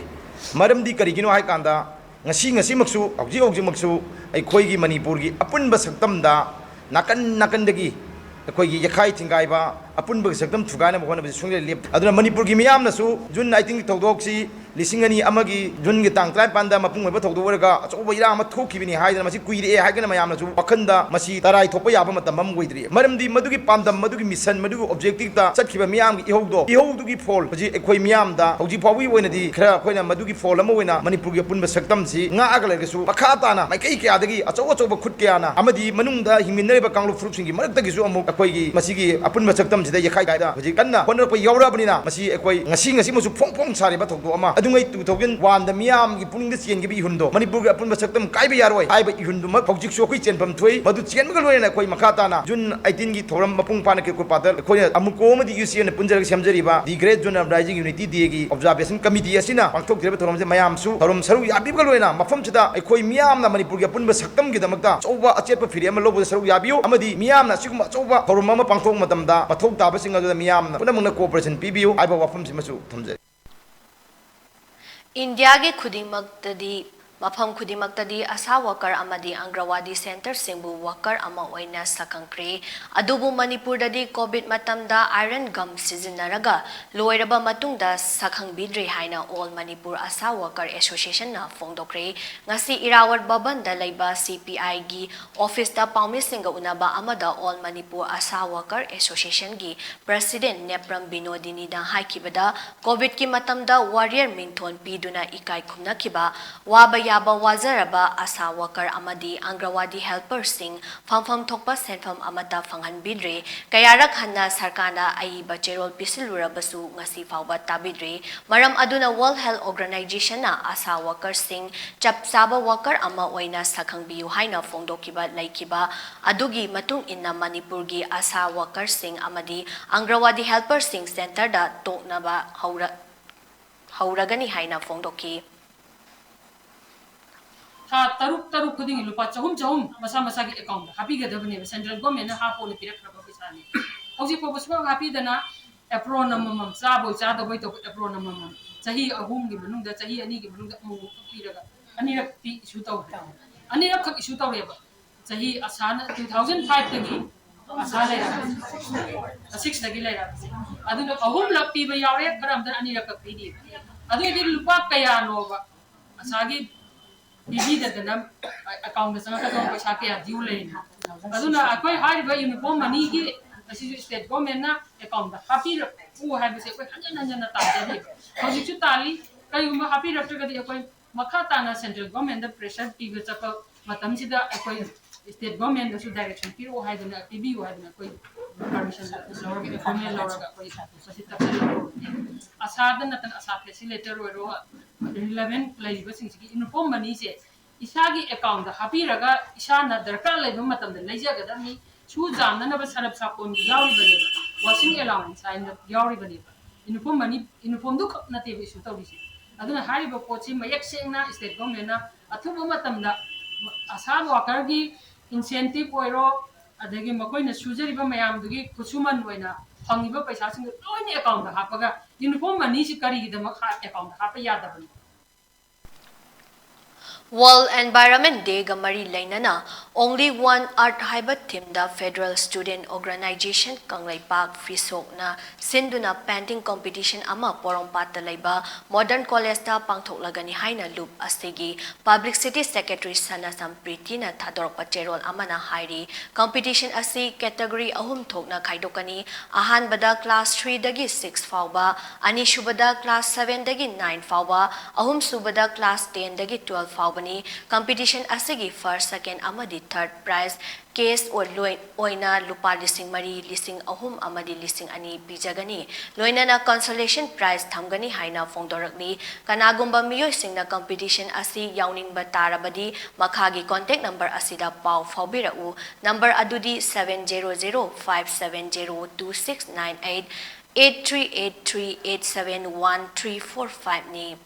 ꯃꯔꯝꯗꯤ ꯀꯔꯤꯒꯤꯅꯣ ꯍꯥꯏꯀꯥꯟꯗ, ꯉꯁꯤ, ꯉꯁꯤꯃꯛꯁꯨ, ꯍꯧꯖꯤꯛ ꯍꯧꯖꯤꯛꯃꯛꯁꯨ ꯑꯩꯈꯣꯏꯒꯤ ꯃꯅꯤꯄꯨꯔꯒꯤ ꯑꯄꯨꯟꯕ ꯁꯛꯇꯝꯗ ꯅꯥꯀꯟ ꯅꯥꯀꯟꯗꯒꯤ ꯑꯩꯈꯣꯏꯒꯤ ꯌꯦꯈꯥꯏ ꯊꯤꯡꯒꯥꯏꯕ, ꯑꯄꯨꯟꯕꯒꯤ ꯁꯛꯇꯝ ꯊꯨꯒꯥꯏꯅꯕ ꯍꯣꯠꯅꯕꯁꯤ ꯁꯨꯡꯂꯦꯞ ꯂꯦꯞꯇꯦ꯫ ꯑꯗꯨꯅ ꯃꯅꯤꯄꯨꯔꯒꯤ ꯃꯤꯌꯥꯝꯅꯁꯨ ꯖꯨꯟ ꯑꯩꯠꯇꯤꯟꯒꯤ ꯊꯧꯗꯣꯛꯁꯤ ꯂꯤꯁꯤꯡ ꯑꯅꯤ ꯑꯃꯒꯤ ꯖꯨꯟꯒꯤ ꯇꯥꯡ ꯇꯔꯥꯅꯤꯄꯥꯟꯗ ꯃꯄꯨꯡ ꯑꯣꯏꯕ ꯊꯧꯗꯣꯛ ꯑꯣꯏꯔꯒ ꯑꯆꯧꯕ ꯏꯔꯥꯡ ꯑꯃ ꯊꯣꯛꯈꯤꯕꯅꯤ ꯍꯥꯏꯗꯅ, ꯃꯁꯤ ꯀꯨꯏꯔꯛꯑꯦ ꯍꯥꯏꯗꯅ ꯃꯌꯥꯝꯅꯁꯨ ꯋꯥꯈꯜꯗ ꯃꯁꯤ ꯇꯔꯥꯏ ꯊꯣꯛꯄ ꯌꯥꯕ ꯃꯇꯝ ꯑꯃ ꯑꯣꯏꯗ꯭ꯔꯤ꯫ ꯃꯔꯝꯗꯤ ꯃꯗꯨꯒꯤ ꯄꯥꯟꯗꯝ, ꯃꯗꯨꯒꯤ ꯃꯤꯁꯟ, ꯃꯗꯨꯒꯤ ꯑꯣꯕꯖꯦꯛꯇꯤꯞꯇ ꯆꯠꯈꯤꯕ ꯃꯤꯌꯥꯝꯒꯤ ꯏꯍꯧꯗꯣ, ꯏꯍꯧꯗꯨꯒꯤ ꯐꯣꯜ ꯍꯧꯖꯤꯛ ꯑꯩꯈꯣꯏ ꯃꯤꯌꯥꯝꯗ ꯍꯧꯖꯤꯛ ꯐꯥꯎꯕꯒꯤ ꯑꯣꯏꯅꯗꯤ ꯈꯔ ꯑꯩꯈꯣꯏꯅ ꯃꯗꯨꯒꯤ ꯐꯣꯜ ꯑꯃ ꯑꯣꯏꯅ ꯃꯅꯤꯄꯨꯔꯒꯤ ꯑꯄꯨꯟꯕ ꯁꯛꯇꯝꯁꯤ ꯉꯥꯛꯑꯒ ꯂꯩꯔꯒꯁꯨ, ꯃꯈꯥ ꯇꯥꯅ ꯃꯥꯏꯀꯩ ꯀꯌꯥꯗꯒꯤ ꯑꯆꯧ ꯑꯆꯧꯕ ꯈꯨꯠ ꯀꯌꯥꯅ ꯑꯃꯗꯤ ꯃꯅꯨꯡꯗ ꯍꯤꯡꯃꯤꯟꯅꯔꯤꯕ ꯀꯥꯡꯂꯨꯞ ꯐꯨꯔꯨꯞꯁꯤꯡꯒꯤ ꯃꯔꯛꯇꯒꯤꯁꯨ ꯑꯃꯨꯛ ꯑꯩꯈꯣꯏꯒꯤ ꯃꯁꯤꯒꯤ ꯑꯄꯨꯟꯕ ꯁꯛꯇꯝꯁꯤꯗ ꯌꯦꯈꯥꯏ ꯀꯥꯏꯗ ꯍꯧꯖꯤꯛ ꯀꯟꯅ ꯍꯣꯠꯅꯔꯛꯄ ꯌꯥꯎꯔꯛꯑꯕꯅꯤꯅ, ꯃꯁꯤ ꯑꯩꯈꯣꯏ ꯉꯁꯤ, ꯉꯁꯤꯃꯛꯁꯨ ꯐꯣꯡ ꯐꯣꯡ ꯁꯥꯔꯤꯕ ꯊꯧꯗꯣꯛ ꯑꯃ꯫ ꯑꯗꯨꯉꯩ two thousand one ꯗ ꯃꯤꯌꯥꯝꯒꯤ ꯄꯨꯛꯅꯤꯡꯗ ꯆꯦꯟꯈꯤꯕ ꯏꯍꯨꯟꯗꯣ, ꯃꯅꯤꯄꯨꯔꯒꯤ ꯑꯄꯨꯟꯕ ꯁꯛꯇꯝ ꯀꯥꯏꯕ ꯌꯥꯔꯣꯏ ꯍꯥꯏꯕ ꯏꯍꯨꯟꯗꯨꯃꯛ ꯍꯧꯖꯤꯛꯁꯨ ꯑꯩꯈꯣꯏ ꯆꯦꯟꯐꯝ ꯊꯣꯛꯏ꯫ ꯃꯗꯨ ꯆꯦꯟꯕꯒ ꯂꯣꯏꯅꯅ ꯑꯩꯈꯣꯏ ꯃꯈꯥ ꯇꯥꯅ ꯖꯨꯟ ꯑꯩꯠꯇꯤꯟꯒꯤ ꯊꯧꯔꯝ ꯃꯄꯨꯡ ꯐꯥꯅ ꯀꯦꯀꯨꯄꯥꯗ ꯑꯩꯈꯣꯏꯅ ꯑꯃꯨꯀꯣ ꯑꯃꯗꯤ ꯌꯨ ꯁꯤ ꯑꯦꯟꯅ ꯄꯨꯟꯖꯔꯒ ꯁꯦꯝꯖꯔꯤꯕ The Great Zone Uprising Unity Day ꯒꯤ Observation Committee ꯑꯁꯤꯅ ꯄꯥꯡꯊꯣꯛꯆꯔꯤꯕ ꯊꯧꯔꯝꯁꯦ ꯃꯌꯥꯝꯁꯨ ꯊꯧꯔꯝ ꯁꯔꯨꯛ ꯌꯥꯕꯤꯕꯒ ꯂꯣꯏꯅꯅ ꯃꯐꯝꯁꯤꯗ ꯑꯩꯈꯣꯏ ꯃꯤꯌꯥꯝꯅ ꯃꯅꯤꯄꯨꯔꯒꯤ ꯑꯄꯨꯟꯕ ꯁꯛꯇꯝꯒꯤꯗꯃꯛꯇ ꯑꯆꯧꯕ ꯑꯆꯦꯠꯄ ꯐꯤꯔꯦꯞ ꯑꯃ ꯂꯧꯕꯗ ꯁꯔꯨꯛ ꯌꯥꯕꯤꯌꯨ, ꯑꯃꯗꯤ ꯃꯤꯌꯥꯝꯅ ꯑꯁꯤꯒꯨꯝꯕ ꯑꯆꯧꯕ ꯊꯧꯔꯝ ꯑꯃ ꯄꯥꯡꯊꯣꯛꯄ ꯃꯇꯝꯗ ꯃꯊꯧ ꯇꯥꯕꯁꯤꯡ ꯑꯗꯨꯗ ꯃꯤꯌꯥꯝꯅ ꯄꯨꯝꯅꯃꯛꯅ cooperation ꯄꯤꯕꯤꯌꯨ ꯍꯥꯏꯕ ꯋꯥꯐꯝꯁꯤꯃꯁꯨ ꯊꯝꯖꯔꯤ꯫ ꯏꯟꯗꯤꯌꯥꯒꯤ ꯈꯨꯗꯤꯡꯃꯛꯇꯗꯤ ꯃꯐꯝ ꯈꯨꯗꯤꯡꯃꯛꯇꯗꯤ ꯑꯁꯥ ꯋꯥꯀꯔ ꯑꯃꯗꯤ ꯑꯪꯒ꯭ꯔꯋꯥꯗꯤ ꯁꯦꯟꯇꯔꯁꯤꯡꯕꯨ ꯋꯥꯀꯔ ꯑꯃ ꯑꯣꯏꯅ ꯁꯛꯈꯪꯈ꯭ꯔꯦ꯫ ꯑꯗꯨꯕꯨ ꯃꯅꯤꯄꯨꯔꯗꯗꯤ ꯀꯣꯚꯤꯗ ꯃꯇꯝꯗ ꯑꯥꯏꯔꯟ ꯒꯝ ꯁꯤꯖꯤꯟꯅꯔꯒ ꯂꯣꯏꯔꯕ ꯃꯇꯨꯡꯗ ꯁꯛꯈꯪꯕꯤꯗ꯭ꯔꯦ ꯍꯥꯏꯅ ꯑꯣꯜ ꯃꯅꯤꯄꯨꯔ ꯑꯁꯥ ꯋꯥꯀꯔ ꯑꯦꯁꯣꯁꯤꯌꯦꯁꯟꯅ ꯐꯣꯡꯗꯣꯛꯈ꯭ꯔꯦ꯫ ꯉꯁꯤ ꯏꯔꯥꯋꯠ ꯚꯕꯟꯗ ꯂꯩꯕ ꯁꯤ ꯄꯤ ꯑꯥꯏꯒꯤ ꯑꯣꯐꯤꯁꯇ ꯄꯥꯎꯃꯤꯁꯤꯡꯒ ꯎꯅꯕ ꯑꯃꯗ ꯑꯣꯜ ꯃꯅꯤꯄꯨꯔ ꯑꯁꯥ ꯋꯥꯀꯔ ꯑꯦꯁꯣꯁꯤꯌꯦꯁꯟꯒꯤ ꯄ꯭ꯔꯁꯤꯗꯦꯟ ꯅꯦꯄ꯭ꯔꯝ ꯕꯤꯅꯣꯗꯤꯅꯤꯅ ꯍꯥꯏꯈꯤꯕꯗ, ꯀꯣꯚꯤꯗꯀꯤ ꯃꯇꯝꯗ ꯋꯥꯔꯤꯌꯔ ꯃꯤꯡꯊꯣꯟ ꯄꯤꯗꯨꯅ ꯏꯀꯥꯏ ꯈꯨꯝꯅꯈꯤꯕ, ꯋꯥꯕ ꯌꯥꯕ ꯋꯥꯖꯔꯕ ꯑꯁꯥ ꯋꯥꯀꯔ ꯑꯃꯗꯤ ꯑꯪꯒ꯭ꯔꯋꯥꯗꯤ ꯍꯦꯜꯄꯔꯁꯤꯡ ꯐꯪꯐꯝ ꯊꯣꯛꯄ ꯁꯦꯟꯐꯝ ꯑꯃꯠꯇ ꯐꯪꯍꯟꯕꯤꯗ꯭ꯔꯦ꯫ ꯀꯌꯥꯔꯛ ꯍꯟꯅ ꯁꯔꯀꯥꯔꯅ ꯑꯏꯕ ꯆꯦꯔꯣꯜ ꯄꯤꯁꯤꯜꯂꯨꯔꯕꯁꯨ ꯉꯁꯤ ꯐꯥꯎꯕ ꯇꯥꯕꯤꯗ꯭ꯔꯦ꯫ ꯃꯔꯝ ꯑꯗꯨꯅ ꯋꯥꯔꯜꯗ ꯍꯦꯜꯊ ꯑꯣꯔꯒꯅꯥꯏꯖꯦꯁꯟꯅ ꯑꯁꯥ ꯋꯥꯀꯔꯁꯤꯡ ꯆꯞ ꯆꯥꯕ ꯋꯥꯀꯔ ꯑꯃ ꯑꯣꯏꯅ ꯁꯛꯈꯪꯕꯤꯌꯨ ꯍꯥꯏꯅ ꯐꯣꯡꯗꯣꯛꯈꯤꯕ ꯂꯩꯈꯤꯕ ꯑꯗꯨꯒꯤ ꯃꯇꯨꯡ ꯏꯟꯅ ꯃꯅꯤꯄꯨꯔꯒꯤ ꯑꯁꯥ ꯋꯥꯀꯔꯁꯤꯡ ꯑꯃꯗꯤ ꯑꯪꯒ꯭ꯔꯋꯥꯗꯤ ꯍꯦꯜꯄꯔꯁꯤꯡ ꯁꯦꯟꯇꯔꯗ ꯇꯣꯛꯅꯕ ꯍꯧꯔ-, ꯍꯧꯔꯒꯅꯤ ꯍꯥꯏꯅ ꯐꯣꯡꯗꯣꯛꯈꯤ꯫ ꯊꯥ ꯇꯔꯨꯛ ꯇꯔꯨꯛ ꯈꯨꯗꯤꯡꯒꯤ ꯂꯨꯄꯥ ꯆꯍꯨꯝ ꯆꯍꯨꯝ ꯃꯁꯥ ꯃꯁꯥꯒꯤ ꯑꯦꯀꯥꯎꯟꯗ ꯍꯥꯞꯄꯤꯒꯗꯕꯅꯦꯕ꯫ ꯁꯦꯟꯇ꯭ꯔꯦꯜ ꯒꯣꯔꯃꯦꯟꯅ ꯍꯥꯞꯄꯣꯅ ꯄꯤꯔꯛꯈ꯭ꯔꯕ ꯄꯩꯁꯥꯅꯤ꯫ ꯍꯧꯖꯤꯛ ꯐꯥꯎꯕ ꯁꯨꯡꯍꯥꯞ ꯍꯥꯞꯄꯤꯗꯅ ꯑꯦꯄ꯭ꯔꯣꯟ ꯑꯃꯃꯝ, ꯆꯥꯕꯣꯏ ꯆꯥꯗꯕꯣꯏ ꯇꯧꯕ ꯑꯦꯄ꯭ꯔꯣꯟ ꯑꯃꯃꯝ ꯆꯍꯤ ꯑꯍꯨꯝꯒꯤ ꯃꯅꯨꯡꯗ, ꯆꯍꯤ ꯑꯅꯤꯒꯤ ꯃꯅꯨꯡꯗ ꯑꯃꯨꯛꯃꯨꯛ ꯄꯤꯔꯒ ꯑꯅꯤꯔꯛꯇꯤ ꯏꯁꯨ ꯇꯧꯔꯦ꯫ ꯑꯅꯤꯔꯛꯈꯛ ꯏꯁꯨ ꯇꯧꯔꯦꯕ꯫ ꯆꯍꯤ ꯑꯁꯥꯅ two thousand five ꯇꯒꯤ ꯑꯁꯥ ꯂꯩꯔꯛꯄꯁꯦ, six ꯇꯒꯤ ꯂꯩꯔꯛꯄꯁꯦ꯫ ꯑꯗꯨꯅ ꯑꯍꯨꯝꯂꯛ ꯄꯤꯕ ꯌꯥꯎꯔꯦ, ꯈꯔ ꯑꯃꯗꯅ ꯑꯅꯤꯔꯛꯈꯛ ꯄꯤꯔꯤ꯫ ꯑꯗꯨ ꯑꯣꯏꯗꯤ ꯂꯨꯄꯥ ꯀꯌꯥꯅꯣꯕ ꯑꯁꯥꯒꯤ ꯄꯤꯕꯤꯗꯗꯅ ꯑꯦꯀꯥꯎꯟꯗ ꯆꯪꯉꯛꯀꯗꯕ ꯄꯩꯁꯥ ꯀꯌꯥ ꯗ꯭ꯌꯨ ꯂꯩꯔꯤꯅꯣ? ꯑꯗꯨꯅ ꯑꯩꯈꯣꯏ ꯍꯥꯏꯔꯤꯕ ꯌꯨꯅꯤꯐꯣꯔꯝ ꯃꯅꯤꯒꯤ ꯑꯁꯤꯁꯨ ꯁ꯭ꯇꯦꯠ ꯒꯣꯔꯃꯦꯟꯅ ꯑꯦꯀꯥꯎꯟꯗ ꯍꯥꯞꯄꯤꯔꯛꯎ ꯍꯥꯏꯕꯁꯦ ꯑꯩꯈꯣꯏ ꯍꯟꯖꯟ ꯍꯟꯖꯟꯅ ꯇꯥꯟꯖꯔꯤꯕ꯫ ꯍꯧꯖꯤꯛꯁꯨ ꯇꯥꯜꯂꯤ꯫ ꯀꯔꯤꯒꯨꯝꯕ ꯍꯥꯞꯄꯤꯔꯛꯇ꯭ꯔꯒꯗꯤ ꯑꯩꯈꯣꯏ ꯃꯈꯥ ꯇꯥꯅ ꯁꯦꯟꯇ꯭ꯔꯦꯜ ꯒꯣꯔꯃꯦꯟꯗ ꯄ꯭ꯔꯦꯁꯔ ꯄꯤꯕ ꯆꯠꯄ ꯃꯇꯝꯁꯤꯗ ꯑꯩꯈꯣꯏ ꯁ꯭ꯇꯦꯠ ꯒꯣꯔꯃꯦꯟꯗꯁꯨ ꯗꯥꯏꯔꯦꯛꯁꯟ ꯄꯤꯔꯛꯑꯣ ꯍꯥꯏꯗꯅ, ꯄꯤꯕꯤꯌꯨ ꯍꯥꯏꯗꯅ ꯑꯩꯈꯣꯏ ꯄꯔꯃꯤꯁꯟ ꯂꯧꯔꯒ, ꯑꯦꯄꯣꯏꯟꯃꯦꯟ ꯂꯧꯔꯒ ꯑꯩꯈꯣꯏ ꯃꯁꯤ ꯇꯛꯁꯜꯂꯛꯄ ꯑꯣꯏꯕꯅꯦ꯫ ꯑꯁꯥꯗ ꯅꯠꯇꯅ ꯑꯁꯥ ꯐꯦꯁꯤꯂꯦꯇꯔ ꯑꯣꯏꯔꯣ, ꯔꯤꯂꯦꯚꯦꯟ ꯂꯩꯔꯤꯕꯁꯤꯡꯁꯤꯒꯤ ꯌꯨꯅꯤꯐꯣꯔꯝ ꯃꯅꯤꯁꯦ ꯏꯁꯥꯒꯤ ꯑꯦꯀꯥꯎꯟꯗ ꯍꯥꯞꯄꯤꯔꯒ ꯏꯁꯥꯅ ꯗꯔꯀꯥꯔ ꯂꯩꯕ ꯃꯇꯝꯗ ꯂꯩꯖꯒꯗꯕꯅꯤ꯫ ꯁꯨ ꯆꯥꯝꯅꯅꯕ ꯁꯔꯞ ꯁꯥꯄꯣꯟ ꯌꯥꯎꯔꯤꯕꯅꯦꯕ, ꯋꯥꯁꯤꯡ ꯑꯦꯂꯥꯎꯟꯁ ꯍꯥꯏꯅ ꯌꯥꯎꯔꯤꯕꯅꯦꯕ꯫ ꯌꯨꯅꯤꯐꯣꯔꯝ ꯃꯅꯤ, ꯌꯨꯅꯤꯐꯣꯔꯝꯗꯨ ꯈꯛ ꯅꯠꯇꯦꯕ ꯏꯁꯨ ꯇꯧꯔꯤꯁꯦ꯫ ꯑꯗꯨꯅ ꯍꯥꯏꯔꯤꯕ ꯄꯣꯠꯁꯤ ꯃꯌꯦꯛ ꯁꯦꯡꯅ ꯁ꯭ꯇꯦꯠ ꯒꯣꯔꯃꯦꯟꯅ ꯑꯊꯨꯕ ꯃꯇꯝꯗ ꯑꯁꯥ ꯋꯥꯀꯔꯒꯤ ꯏꯟꯁꯦꯟꯇꯤꯞ ꯑꯣꯏꯔꯣ, ꯑꯗꯒꯤ ꯃꯈꯣꯏꯅ ꯁꯨꯖꯔꯤꯕ ꯃꯌꯥꯝꯗꯨꯒꯤ ꯈꯨꯠꯁꯨꯃꯟ ꯑꯣꯏꯅ ꯐꯪꯉꯤꯕ ꯄꯩꯁꯥꯁꯤꯡꯗꯨ ꯂꯣꯏꯅ ꯑꯦꯀꯥꯎꯟꯗ ꯍꯥꯞꯄꯒ ꯌꯨꯅꯤꯐꯣꯔꯝ ꯃꯅꯤꯁꯤ ꯀꯔꯤꯒꯤꯗꯃꯛ ꯍꯥ-, ꯑꯦꯀꯥꯎꯟꯗ ꯍꯥꯞꯄ ꯌꯥꯗꯕꯅꯣ? World Environment Day ꯒ ꯃꯔꯤ ꯂꯩꯅꯅ Only One Earth ꯍꯥꯏꯕ theme ꯗ Federal Student Organization ꯀꯪꯂꯩꯄꯥꯛ, ꯐꯤꯁꯣꯛꯅ ꯁꯤꯟꯗꯨꯅ painting competition ꯑꯃ ꯄꯣꯔꯣꯝꯄꯥꯠꯇ ꯂꯩꯕ Modern College ꯇ ꯄꯥꯡꯊꯣꯛꯂꯒꯅꯤ ꯍꯥꯏꯅ ꯂꯨꯞ ꯑꯁꯤꯒꯤ Publicity Secretary ꯁꯅꯥꯁꯝ ꯄ꯭ꯔꯤꯇꯤꯅ ꯊꯥꯗꯣꯔꯛꯄ ꯆꯦꯔꯣꯜ ꯑꯃꯅ ꯍꯥꯏꯔꯤ꯫ Competition ꯑꯁꯤ category ꯑꯍꯨꯝ ꯊꯣꯛꯅ ꯈꯥꯏꯗꯣꯛꯀꯅꯤ꯫ ꯑꯍꯥꯟꯕꯗ class three ꯗꯒꯤ six ꯐꯥꯎꯕ, ꯑꯅꯤꯁꯨꯕꯗ class seven ꯗꯒꯤ nine ꯐꯥꯎꯕ, ꯑꯍꯨꯝꯁꯨꯕꯗ class ten ꯗꯒꯤ twelve ꯐꯥꯎꯕꯅꯤ꯫ Competition ꯑꯁꯤꯒꯤ first, second ꯑꯃꯗꯤ third prize cash ꯑꯣꯏ-, ꯂꯣꯏ-, ꯑꯣꯏꯅ ꯂꯨꯄꯥ ꯂꯤꯁꯤꯡ ꯃꯔꯤ, ꯂꯤꯁꯤꯡ ꯑꯍꯨꯝ ꯑꯃꯗꯤ ꯂꯤꯁꯤꯡ ꯑꯅꯤ ꯄꯤꯖꯒꯅꯤ꯫ ꯂꯣꯏꯅꯅ consolation prize ꯊꯝꯒꯅꯤ ꯍꯥꯏꯅ ꯐꯣꯡꯗꯣꯔꯛꯂꯤ꯫ ꯀꯅꯥꯒꯨꯝꯕ ꯃꯤꯑꯣꯏꯁꯤꯡꯅ competition ꯑꯁꯤ ꯌꯥꯎꯅꯤꯡꯕ ꯇꯥꯔꯕꯗꯤ ꯃꯈꯥꯒꯤ contact number ꯑꯁꯤꯗ ꯄꯥꯎ ꯐꯥꯎꯕꯤꯔꯛꯎ꯫ Number ꯑꯗꯨꯗꯤ seven zero zero five seven zero two six nine eight, eight three eight three eight seven one three four five ꯅꯤ꯫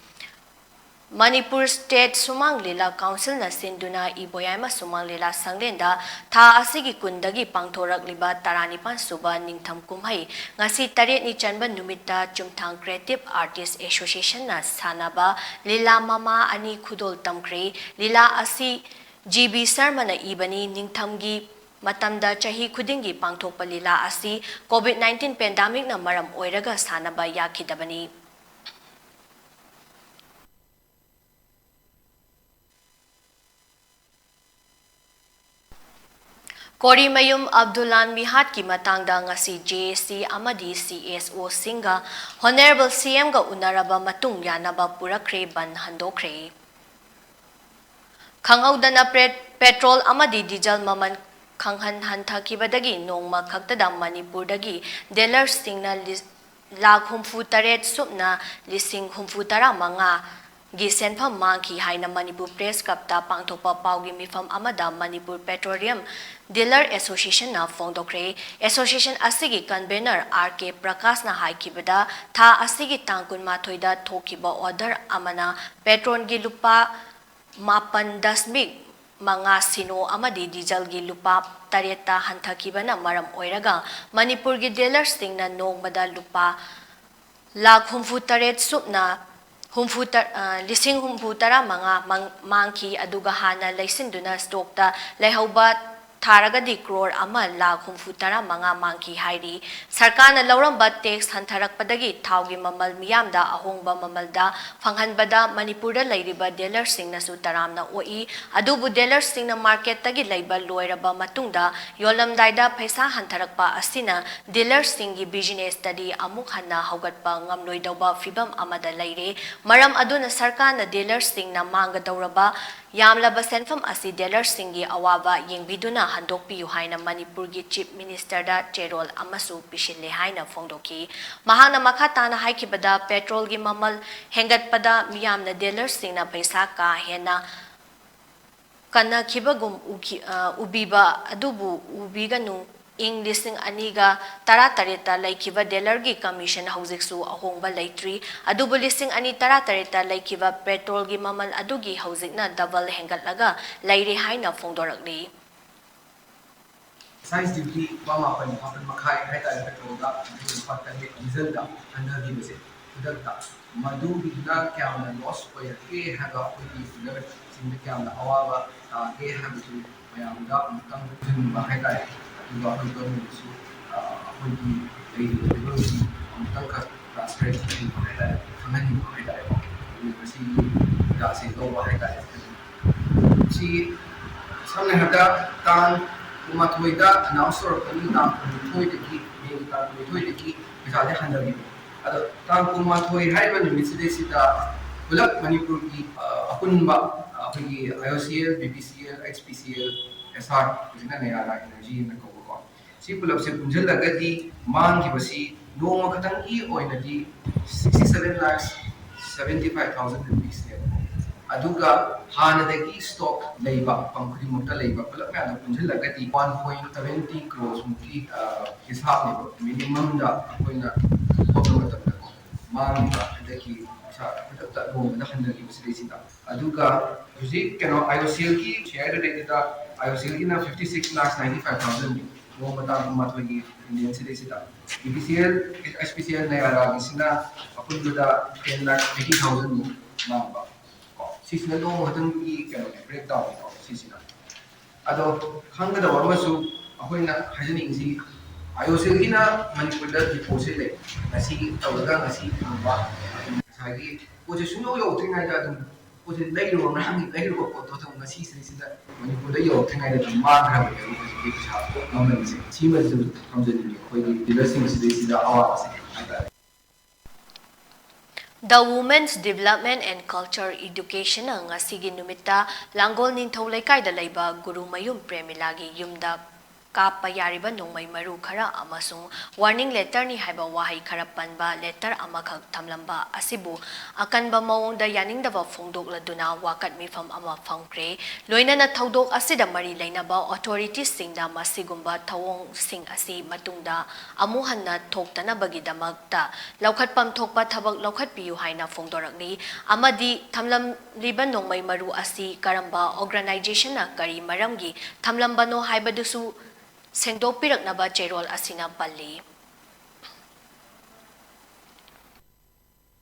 ꯃꯅꯤꯄꯨꯔ State ꯁꯨꯃꯥꯡ ꯂꯤꯂꯥ Council ꯅ ꯁꯤꯟꯗꯨꯅ ꯏꯕꯣꯌꯥꯏꯃ ꯁꯨꯃꯥꯡ ꯂꯤꯂꯥ ꯁꯪꯂꯦꯟꯗ ꯊꯥ ꯑꯁꯤꯒꯤ ꯀꯨꯟꯗꯒꯤ ꯄꯥꯡꯊꯣꯔꯛꯂꯤꯕ ꯇꯔꯥꯅꯤꯄꯥꯟ ꯁꯨꯕ ꯅꯤꯡꯊꯝ ꯀꯨꯝꯍꯩ ꯉꯁꯤ ꯇꯔꯦꯠꯅꯤ ꯆꯟꯕ ꯅꯨꯃꯤꯠꯇ ꯆꯨꯝꯊꯥꯡ Creative Artist Association ꯅ ꯁꯥꯟꯅꯕ ꯂꯤꯂꯥ ꯃꯃꯥ ꯑꯅꯤ ꯈꯨꯗꯣꯜ ꯇꯝꯈ꯭ꯔꯦ꯫ ꯂꯤꯂꯥ ꯑꯁꯤ ꯖꯤ ꯕꯤ ꯁꯔꯃꯅ ꯏꯕꯅꯤ꯫ ꯅꯤꯡꯊꯝꯒꯤ ꯃꯇꯝꯗ ꯆꯍꯤ ꯈꯨꯗꯤꯡꯒꯤ ꯄꯥꯡꯊꯣꯛꯄ ꯂꯤꯂꯥ ꯑꯁꯤ COVID nineteen pandemic ꯅ ꯃꯔꯝ ꯑꯣꯏꯔꯒ ꯁꯥꯟꯅꯕ ꯌꯥꯈꯤꯗꯕꯅꯤ꯫ ꯀꯣꯔꯤꯃꯌꯨꯝ ꯑꯕꯗꯨꯜꯂꯥꯟ ꯃꯤꯍꯥꯠꯀꯤ ꯃꯇꯥꯡꯗ ꯉꯁꯤ ꯖꯦ ꯑꯦ ꯁꯤ ꯑꯃꯗꯤ ꯁꯤ ꯑꯦꯁ ꯑꯣꯁꯤꯡꯒ Honourable ꯁꯤ ꯑꯦꯝꯒ ꯎꯅꯔꯕ ꯃꯇꯨꯡ ꯌꯥꯅꯕ ꯄꯨꯔꯛꯈ꯭ꯔꯦ, ꯕꯟ ꯍꯟꯗꯣꯛꯈ꯭ꯔꯦ꯫ ꯈꯪꯍꯧꯗꯅ ꯄ꯭ꯔꯦ-, ꯄꯦꯇ꯭ꯔꯣꯜ ꯑꯃꯗꯤ ꯗꯤꯖꯜ ꯃꯃꯜ ꯈꯪꯍꯟ ꯍꯟꯊꯈꯤꯕꯗꯒꯤ ꯅꯣꯡꯃ ꯈꯛꯇꯗ ꯃꯅꯤꯄꯨꯔꯗꯒꯤ ꯗꯤꯂꯔꯁꯤꯡꯅ ꯂꯤ-, ꯂꯥꯈ ꯍꯨꯝꯐꯨ ꯇꯔꯦꯠ ꯁꯨꯞꯅ ꯂꯤꯁꯤꯡ ꯍꯨꯝꯐꯨ ꯇꯔꯥ ꯃꯉꯥ ꯒꯤ ꯁꯦꯟꯐꯝ ꯃꯥꯡꯈꯤ ꯍꯥꯏꯅ ꯃꯅꯤꯄꯨꯔ Press Club ꯇ ꯄꯥꯡꯊꯣꯛꯄ ꯄꯥꯎꯒꯤ ꯃꯤꯐꯝ ꯑꯃꯗ ꯃꯅꯤꯄꯨꯔ Petroleum Dealer Association ꯅ ꯐꯣꯡꯗꯣꯛꯈ꯭ꯔꯦ꯫ Association ꯑꯁꯤꯒꯤ convener ꯑꯥꯔ ꯀꯦ ꯄ꯭ꯔꯀꯥꯁꯅ ꯍꯥꯏꯈꯤꯕꯗ, ꯊꯥ ꯑꯁꯤꯒꯤ ꯇꯥꯡ ꯀꯨꯟꯃꯥꯊꯣꯏꯗ ꯊꯣꯛꯈꯤꯕ order ꯑꯃꯅ ꯄꯦꯇ꯭ꯔꯣꯜꯒꯤ ꯂꯨꯄꯥ ꯃꯥꯄꯟ ꯗꯁꯃꯤꯛ ꯃꯉꯥ ꯁꯤꯅꯣ ꯑꯃꯗꯤ ꯗꯤꯖꯜꯒꯤ ꯂꯨꯄꯥ ꯇꯔꯦꯠꯇ ꯍꯟꯊꯈꯤꯕꯅ ꯃꯔꯝ ꯑꯣꯏꯔꯒ ꯃꯅꯤꯄꯨꯔꯒꯤ ꯗꯤꯂꯔꯁꯤꯡꯅ ꯅꯣꯡꯃꯗ ꯂꯨꯄꯥ ꯂꯥꯈ ꯍꯨꯝꯐꯨ ꯇꯔꯦꯠ ꯁꯨꯞꯅ ꯍꯨꯝꯐꯨ ꯇꯔ-, ꯑ, ꯂꯤꯁꯤꯡ ꯍꯨꯝꯐꯨ ꯇꯔꯥ ꯃꯉꯥ ꯃꯥꯡ-, ꯃꯥꯡꯈꯤ꯫ ꯑꯗꯨꯒ ꯍꯥꯟꯅ ꯂꯩꯁꯤꯟꯗꯨꯅ ꯁ꯭ꯇꯣꯛꯇ ꯂꯩꯍꯧꯕ ꯊꯥꯔꯒꯗꯤ ꯀ꯭ꯔꯣꯔ ꯑꯃ ꯂꯥꯈ ꯍꯨꯝꯐꯨ ꯇꯔꯥ ꯃꯉꯥ ꯃꯥꯡꯈꯤ ꯍꯥꯏꯔꯤ꯫ ꯁꯔꯀꯥꯔꯅ ꯂꯧꯔꯝꯕ ꯇꯦꯛꯁ ꯍꯟꯊꯔꯛꯄꯗꯒꯤ ꯊꯥꯎꯒꯤ ꯃꯃꯜ ꯃꯤꯌꯥꯝꯗ ꯑꯍꯣꯡꯕ ꯃꯃꯜꯗ ꯐꯪꯍꯟꯕꯗ ꯃꯅꯤꯄꯨꯔꯗ ꯂꯩꯔꯤꯕ ꯗꯤꯂꯔꯁꯤꯡꯅꯁꯨ ꯇꯔꯥꯝꯅ ꯑꯣꯛꯏ꯫ ꯑꯗꯨꯕꯨ ꯗꯤꯂꯔꯁꯤꯡꯅ ꯃꯥꯔꯀꯦꯠꯇꯒꯤ ꯂꯩꯕ ꯂꯣꯏꯔꯕ ꯃꯇꯨꯡꯗ ꯌꯣꯜꯂꯝꯗꯥꯏꯗ ꯄꯩꯁꯥ ꯍꯟꯊꯔꯛꯄ ꯑꯁꯤꯅ ꯗꯤꯂꯔꯁꯤꯡꯒꯤ ꯕꯤꯖꯤꯅꯦꯁꯇꯗꯤ ꯑꯃꯨꯛ ꯍꯟꯅ ꯍꯧꯒꯠꯄ ꯉꯝꯂꯣꯏꯗꯧꯕ ꯐꯤꯕꯝ ꯑꯃꯗ ꯂꯩꯔꯦ꯫ ꯃꯔꯝ ꯑꯗꯨꯅ ꯁꯔꯀꯥꯔꯅ ꯗꯤꯂꯔꯁꯤꯡꯅ ꯃꯥꯡꯒꯗꯧꯔꯕ ꯌꯥꯝꯂꯕ ꯁꯦꯟꯐꯝ ꯑꯁꯤ ꯗꯤꯂꯔꯁꯤꯡꯒꯤ ꯑꯋꯥꯕ ꯌꯦꯡꯕꯤꯗꯨꯅ ꯍꯟꯗꯣꯛꯄꯤꯌꯨ ꯍꯥꯏꯅ ꯃꯅꯤꯄꯨꯔꯒꯤ ꯆꯤꯐ ꯃꯤꯅꯤꯁꯇꯔꯗ ꯆꯦꯔꯣꯜ ꯑꯃꯁꯨ ꯄꯤꯁꯤꯜꯂꯦ ꯍꯥꯏꯅ ꯐꯣꯡꯗꯣꯛꯈꯤ꯫ ꯃꯍꯥꯛꯅ ꯃꯈꯥ ꯇꯥꯅ ꯍꯥꯏꯈꯤꯕꯗ, ꯄꯦꯇ꯭ꯔꯣꯜꯒꯤ ꯃꯃꯜ ꯍꯦꯟꯒꯠꯄꯗ ꯃꯤꯌꯥꯝꯅ ꯗꯤꯂꯔꯁꯤꯡꯅ ꯄꯩꯁꯥ ꯀꯥ ꯍꯦꯟꯅ ꯀꯟꯅꯈꯤꯕꯒꯨꯝ ꯎꯈꯤ-, ꯑ, ꯎꯕꯤꯕ ꯑꯗꯨꯕꯨ ꯎꯕꯤꯒꯅꯨ꯫ ꯏꯪ ꯂꯤꯁꯤꯡ ꯑꯅꯤꯒ ꯇꯔꯥꯇꯔꯦꯠꯇ ꯂꯩꯈꯤꯕ ꯗꯤꯂꯔꯒꯤ ꯀꯃꯤꯁꯟ ꯍꯧꯖꯤꯛꯁꯨ ꯑꯍꯣꯡꯕ ꯂꯩꯇ꯭ꯔꯤ꯫ ꯑꯗꯨꯕꯨ ꯂꯤꯁꯤꯡ ꯑꯅꯤ ꯇꯔꯥꯇꯔꯦꯠꯇ ꯂꯩꯈꯤꯕ ꯄꯦꯇ꯭ꯔꯣꯜꯒꯤ ꯃꯃꯜ ꯑꯗꯨꯒꯤ ꯍꯧꯖꯤꯛꯅ ꯗꯕꯜ ꯍꯦꯟꯒꯠꯂꯒ ꯂꯩꯔꯦ ꯍꯥꯏꯅ ꯐꯣꯡꯗꯣꯔꯛꯂꯤ꯫ ꯑꯦꯛꯁꯥꯏꯁ ꯗ꯭ꯌꯨꯇꯤ ꯂꯨꯄꯥ ꯃꯥꯄꯟ, ꯃꯥꯄꯟ ꯃꯈꯥꯏ ꯍꯥꯏꯇꯥꯔꯦ ꯄꯦꯇ꯭ꯔꯣꯜꯗ, ꯑꯗꯨꯒ ꯂꯨꯄꯥ ꯇꯔꯦꯠ ꯗꯤꯖꯜꯗ ꯍꯟꯊꯈꯤꯕꯁꯦ ꯈꯨꯗꯛꯇ, ꯃꯗꯨꯒꯤꯗꯨꯅ ꯀꯌꯥꯝꯅ ꯂꯣꯁ ꯑꯣꯏꯔꯛꯀꯦ ꯍꯥꯏꯕ, ꯑꯩꯈꯣꯏꯒꯤ ꯗꯤꯂꯔꯁꯤꯡꯗ ꯀꯌꯥꯝꯅ ꯑꯋꯥꯕ ꯇꯥꯒꯦ ꯍꯥꯏꯕꯗꯨ ꯃꯌꯥꯝꯗ ꯑꯃꯨꯛꯇꯪ ꯎꯠꯍꯟꯅꯤꯡꯕ ꯍꯥꯏꯇꯥꯔꯦ꯫ ꯑꯗꯨꯒ ꯑꯩꯈꯣꯏ ꯒꯚꯔꯟꯃꯦꯟꯠꯁꯨ, ꯑ, ꯑꯩꯈꯣꯏꯒꯤ ꯂꯩꯔꯤꯕ ꯐꯤꯕꯝꯁꯤ ꯑꯃꯨꯛꯇꯪꯈꯛ ꯇ꯭ꯔꯥꯟꯁꯄꯦꯔꯦꯟꯁꯤ ꯄꯤꯕ ꯍꯥꯏꯇꯥꯔꯦ, ꯈꯪꯍꯟꯅꯤꯡꯕ ꯍꯥꯏꯇꯥꯔꯦꯀꯣ꯫ ꯑꯗꯨꯅ ꯃꯁꯤꯒꯤ ꯍꯤꯗꯥꯛꯁꯦ ꯂꯧꯕ ꯍꯥꯏꯇꯥꯔꯦ꯫ ꯁꯤ ꯁꯝꯅ ꯍꯥꯏꯔꯕꯗ ꯇꯥꯡ ꯀꯨꯟꯃꯥꯊꯣꯏꯗ ꯑꯦꯅꯥꯎꯟꯁ ꯇꯧꯔꯛꯀꯅꯤ, ꯇꯥꯡ ꯀꯨꯟꯅꯤꯊꯣꯏꯗꯒꯤ, ꯃꯦꯒꯤ ꯇꯥꯡ ꯀꯨꯟꯅꯤꯊꯣꯏꯗꯒꯤ ꯄꯩꯁꯥꯁꯦ ꯍꯟꯊꯈꯤꯕ꯫ ꯑꯗꯣ ꯇꯥꯡ ꯀꯨꯟꯃꯥꯊꯣꯏ ꯍꯥꯏꯔꯤꯕ ꯅꯨꯃꯤꯠꯁꯤꯗꯩꯁꯤꯗ ꯄꯨꯂꯞ ꯃꯅꯤꯄꯨꯔꯒꯤ, ꯑ, ꯑꯄꯨꯟꯕ, ꯑ, ꯑꯩꯈꯣꯏꯒꯤ IOCL, BPCL, HPCL, SR, ꯍꯧꯖꯤꯛꯅ ꯅꯌꯥꯔꯥ ꯏꯅꯔꯖꯤ ꯍꯥꯏꯅ ꯀꯧꯕꯀꯣ, ꯁꯤ ꯄꯨꯂꯞꯁꯦ ꯄꯨꯟꯁꯤꯜꯂꯒꯗꯤ ꯃꯥꯡꯈꯤꯕꯁꯤ ꯅꯣꯡꯃ ꯈꯛꯇꯪꯒꯤ ꯑꯣꯏꯅꯗꯤ sixty seven lakhs seventy five thousand rupeesꯅꯦꯕꯀꯣ꯫ ꯑꯗꯨꯒ ꯍꯥꯟꯅꯗꯒꯤ ꯁ꯭ꯇꯣꯛ ꯂꯩꯕ, ꯄꯝ ꯈꯨꯗꯤꯡꯃꯛꯇ ꯂꯩꯕ ꯄꯨꯂꯞ ꯃꯌꯥꯝꯗꯣ ꯄꯨꯟꯁꯤꯜꯂꯒꯗꯤ one point seventy crores ꯃꯨꯛꯀꯤ, ꯑ, ꯍꯤꯁꯥꯞꯅꯦꯕ꯫ ꯃꯤꯅꯤꯃꯝꯗ ꯑꯩꯈꯣꯏꯅ ꯍꯣꯠꯄ ꯃꯇꯝꯗꯀꯣ, ꯃꯥꯡꯉꯤꯕ ꯍꯟꯗꯛꯀꯤ ꯄꯩꯁꯥ ꯈꯨꯗꯛꯇ ꯅꯣꯡꯃꯗ ꯍꯟꯊꯈꯤꯕꯁꯤꯗꯩꯁꯤꯗ꯫ ꯑꯗꯨꯒ ꯍꯧꯖꯤꯛ ꯀꯩꯅꯣ IOCLꯒꯤ share related, IOCLꯒꯤꯅ fifty six lakhs ninety five thousandꯅꯤ꯫ ꯅꯣꯡꯃ ꯇꯥꯡ ꯀꯨꯟꯃꯥꯊꯣꯏꯒꯤ ꯏꯟꯗꯤꯌꯟ ꯁꯤꯗꯩꯁꯤꯗ B P C L, special ꯅꯌꯥꯔꯥꯒꯤꯁꯤꯅ ꯑꯄꯨꯟꯕꯗ ꯇꯦꯟ ꯂꯥꯈ ꯑꯩꯠꯇꯤ ꯊꯥꯎꯖꯟꯃꯨꯛ ꯃꯥꯡꯕ꯫ ꯀꯣ, ꯁꯤꯁꯤꯅ ꯅꯣꯡꯃ ꯈꯛꯇꯪꯒꯤ ꯀꯩꯅꯣꯅꯦ, ꯕ꯭ꯔꯦꯛ ꯗꯥꯎꯟꯅꯦꯀꯣ ꯁꯤꯁꯤꯅ꯫ ꯑꯗꯣ ꯈꯪꯒꯗꯕ ꯑꯃꯁꯨ ꯑꯩꯈꯣꯏꯅ ꯍꯥꯏꯖꯅꯤꯡꯉꯤꯁꯤ, ꯑꯥꯏ ꯑꯣ ꯁꯤ ꯑꯦꯜꯒꯤꯅ ꯃꯅꯤꯄꯨꯔꯗ ꯗꯤꯄꯣꯠꯁꯦ ꯂꯩ, ꯉꯁꯤ ꯇꯧꯔꯒ ꯉꯁꯤ ꯐꯪꯕ, ꯉꯁꯥꯏꯒꯤ ꯄꯣꯠꯁꯦ ꯁꯨꯡꯌꯧ ꯌꯧꯗ꯭ꯔꯤꯉꯩꯗ ꯑꯗꯨꯝ ꯄꯣꯠꯁꯦ ꯂꯩꯔꯨꯕ, ꯉꯔꯥꯡꯒꯤ ꯂꯩꯔꯨꯕ ꯄꯣꯠꯇꯣ ꯑꯗꯨꯝ ꯉꯁꯤꯁꯤꯗꯩꯁꯤꯗ ꯃꯅꯤꯄꯨꯔꯗ ꯌꯧꯔꯛꯇ꯭ꯔꯤꯉꯩꯗ ꯑꯗꯨꯝ ꯃꯥꯡꯈ꯭ꯔꯕꯅꯦꯕ ꯍꯧꯖꯤꯛꯀꯤ ꯄꯩꯁꯥ ꯄꯣꯠ ꯃꯃꯜꯁꯦ꯫ ꯁꯤꯃꯁꯨ ꯊꯝꯖꯅꯤꯡꯉꯤ ꯑꯩꯈꯣꯏꯒꯤ ꯗꯤꯂꯔꯁꯤꯡ ꯁꯤꯗꯩꯁꯤꯗ ꯑꯋꯥꯕꯁꯦ ꯍꯥꯏꯇꯥꯔꯦ꯫ The Women's Development and Culture Education ꯅ ꯉꯁꯤꯒꯤ ꯅꯨꯃꯤꯠꯇ ꯂꯥꯡꯒꯣꯜ ꯅꯤꯡꯊꯧ ꯂꯩꯀꯥꯏꯗ ꯂꯩꯕ ꯒꯨꯔꯨꯃꯌꯨꯝ ꯄ꯭ꯔꯦꯃꯤꯂꯥꯒꯤ ꯌꯨꯝꯗ ꯀꯥꯞꯄ ꯌꯥꯔꯤꯕ ꯅꯣꯡꯃꯩ ꯃꯔꯨ ꯈꯔ ꯑꯃꯁꯨꯡ ꯋꯥꯔꯅꯤꯡ ꯂꯦꯇꯔꯅꯤ ꯍꯥꯏꯕ ꯋꯥꯍꯩ ꯈꯔ ꯄꯟꯕ ꯂꯦꯇꯔ ꯑꯃꯈꯛ ꯊꯝꯂꯝꯕ ꯑꯁꯤꯕꯨ ꯑꯀꯟꯕ ꯃꯑꯣꯡꯗ ꯌꯥꯅꯤꯡꯗꯕ ꯐꯣꯡꯗꯣꯛꯂꯗꯨꯅ ꯋꯥꯀꯠ ꯃꯤꯐꯝ ꯑꯃ ꯐꯝꯈ꯭ꯔꯦ꯫ ꯂꯣꯏꯅꯅ ꯊꯧꯗꯣꯛ ꯑꯁꯤꯗ ꯃꯔꯤ ꯂꯩꯅꯕ ꯑꯣꯊꯣꯔꯤꯇꯤꯁꯁꯤꯡꯗ ꯃꯁꯤꯒꯨꯝꯕ ꯊꯧꯑꯣꯡꯁꯤꯡ ꯑꯁꯤ ꯃꯇꯨꯡꯗ ꯑꯃꯨꯛ ꯍꯟꯅ ꯊꯣꯛꯇꯅꯕꯒꯤꯗꯃꯛꯇ ꯂꯧꯈꯠꯐꯝ ꯊꯣꯛꯄ ꯊꯕꯛ ꯂꯧꯈꯠꯄꯤꯌꯨ ꯍꯥꯏꯅ ꯐꯣꯡꯗꯣꯔꯛꯂꯤ ꯑꯃꯗꯤ ꯊꯝꯂꯝꯂꯤꯕ ꯅꯣꯡꯃꯩ ꯃꯔꯨ ꯑꯁꯤ ꯀꯔꯝꯕ ꯑꯣꯔꯒꯅꯥꯏꯖꯦꯁꯟꯅ ꯀꯔꯤ ꯃꯔꯝꯒꯤ ꯊꯝꯂꯝꯕꯅꯣ ꯍꯥꯏꯕꯗꯨꯁꯨ ꯁꯦꯡꯗꯣꯛꯄꯤꯔꯛꯅꯕ ꯆꯦꯔꯣꯜ ꯑꯁꯤꯅ ꯄꯜꯂꯤ꯫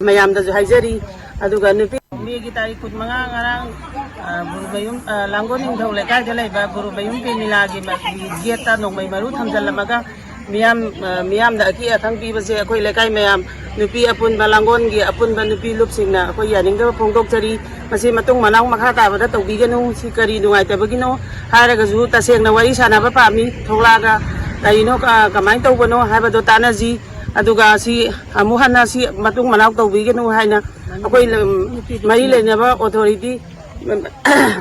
ꯃꯌꯥꯝꯗꯁꯨ ꯍꯥꯏꯖꯔꯤ꯫ ꯑꯗꯨꯒ ꯅꯨꯄꯤ ꯃꯦꯒꯤ ꯇꯥꯔꯤꯛ ꯀꯨꯟꯃꯉꯥ ꯉꯔꯥꯡ, ꯑ, ꯒꯨꯔꯨꯃꯌꯨꯝ, ꯑ, ꯂꯥꯡꯒꯣꯜ ꯅꯤꯡꯊꯧ ꯂꯩꯀꯥꯏꯗ ꯂꯩꯕ ꯒꯨꯔꯨꯃꯌꯨꯝ ꯄ꯭ꯔꯦꯃꯤꯂꯥꯒꯤ ꯃ-, ꯒꯤ ꯒꯦꯠꯇ ꯅꯣꯡꯃꯩ ꯃꯔꯨ ꯊꯝꯖꯤꯜꯂꯝꯃꯒ ꯃꯤꯌꯥꯝ, ꯑ, ꯃꯤꯌꯥꯝꯗ ꯑꯀꯤ ꯑꯈꯪ ꯄꯤꯕꯁꯦ ꯑꯩꯈꯣꯏ ꯂꯩꯀꯥꯏ ꯃꯌꯥꯝ, ꯅꯨꯄꯤ ꯑꯄꯨꯟꯕ, ꯂꯥꯡꯒꯣꯜꯒꯤ ꯑꯄꯨꯟꯕ ꯅꯨꯄꯤ ꯂꯨꯞꯁꯤꯡꯅ ꯑꯩꯈꯣꯏ ꯌꯥꯅꯤꯡꯗꯕ ꯐꯣꯡꯗꯣꯛꯆꯔꯤ꯫ ꯃꯁꯤ ꯃꯇꯨꯡ ꯃꯅꯥꯎ ꯃꯈꯥ ꯇꯥꯕꯗ ꯇꯧꯕꯤꯒꯅꯨ꯫ ꯁꯤ ꯀꯔꯤ ꯅꯨꯡꯉꯥꯏꯇꯕꯒꯤꯅꯣ ꯍꯥꯏꯔꯒꯁꯨ ꯇꯁꯦꯡꯅ ꯋꯥꯔꯤ ꯁꯥꯟꯅꯕ ꯄꯥꯝꯃꯤ꯫ ꯊꯣꯛꯂꯛꯑꯒ ꯀꯔꯤꯅꯣ, ꯀ-, ꯀꯃꯥꯏꯅ ꯇꯧꯕꯅꯣ ꯍꯥꯏꯕꯗꯣ ꯇꯥꯟꯅꯁꯤ꯫ ꯑꯗꯨꯒ ꯁꯤ ꯑꯃꯨꯛ ꯍꯟꯅ ꯁꯤ ꯃꯇꯨꯡ ꯃꯅꯥꯎ ꯇꯧꯕꯤꯒꯅꯨ ꯍꯥꯏꯅ ꯑꯩꯈꯣꯏ ꯂꯝ-, ꯃꯔꯤ ꯂꯩꯅꯕ ꯑꯣꯊꯣꯔꯤꯇꯤ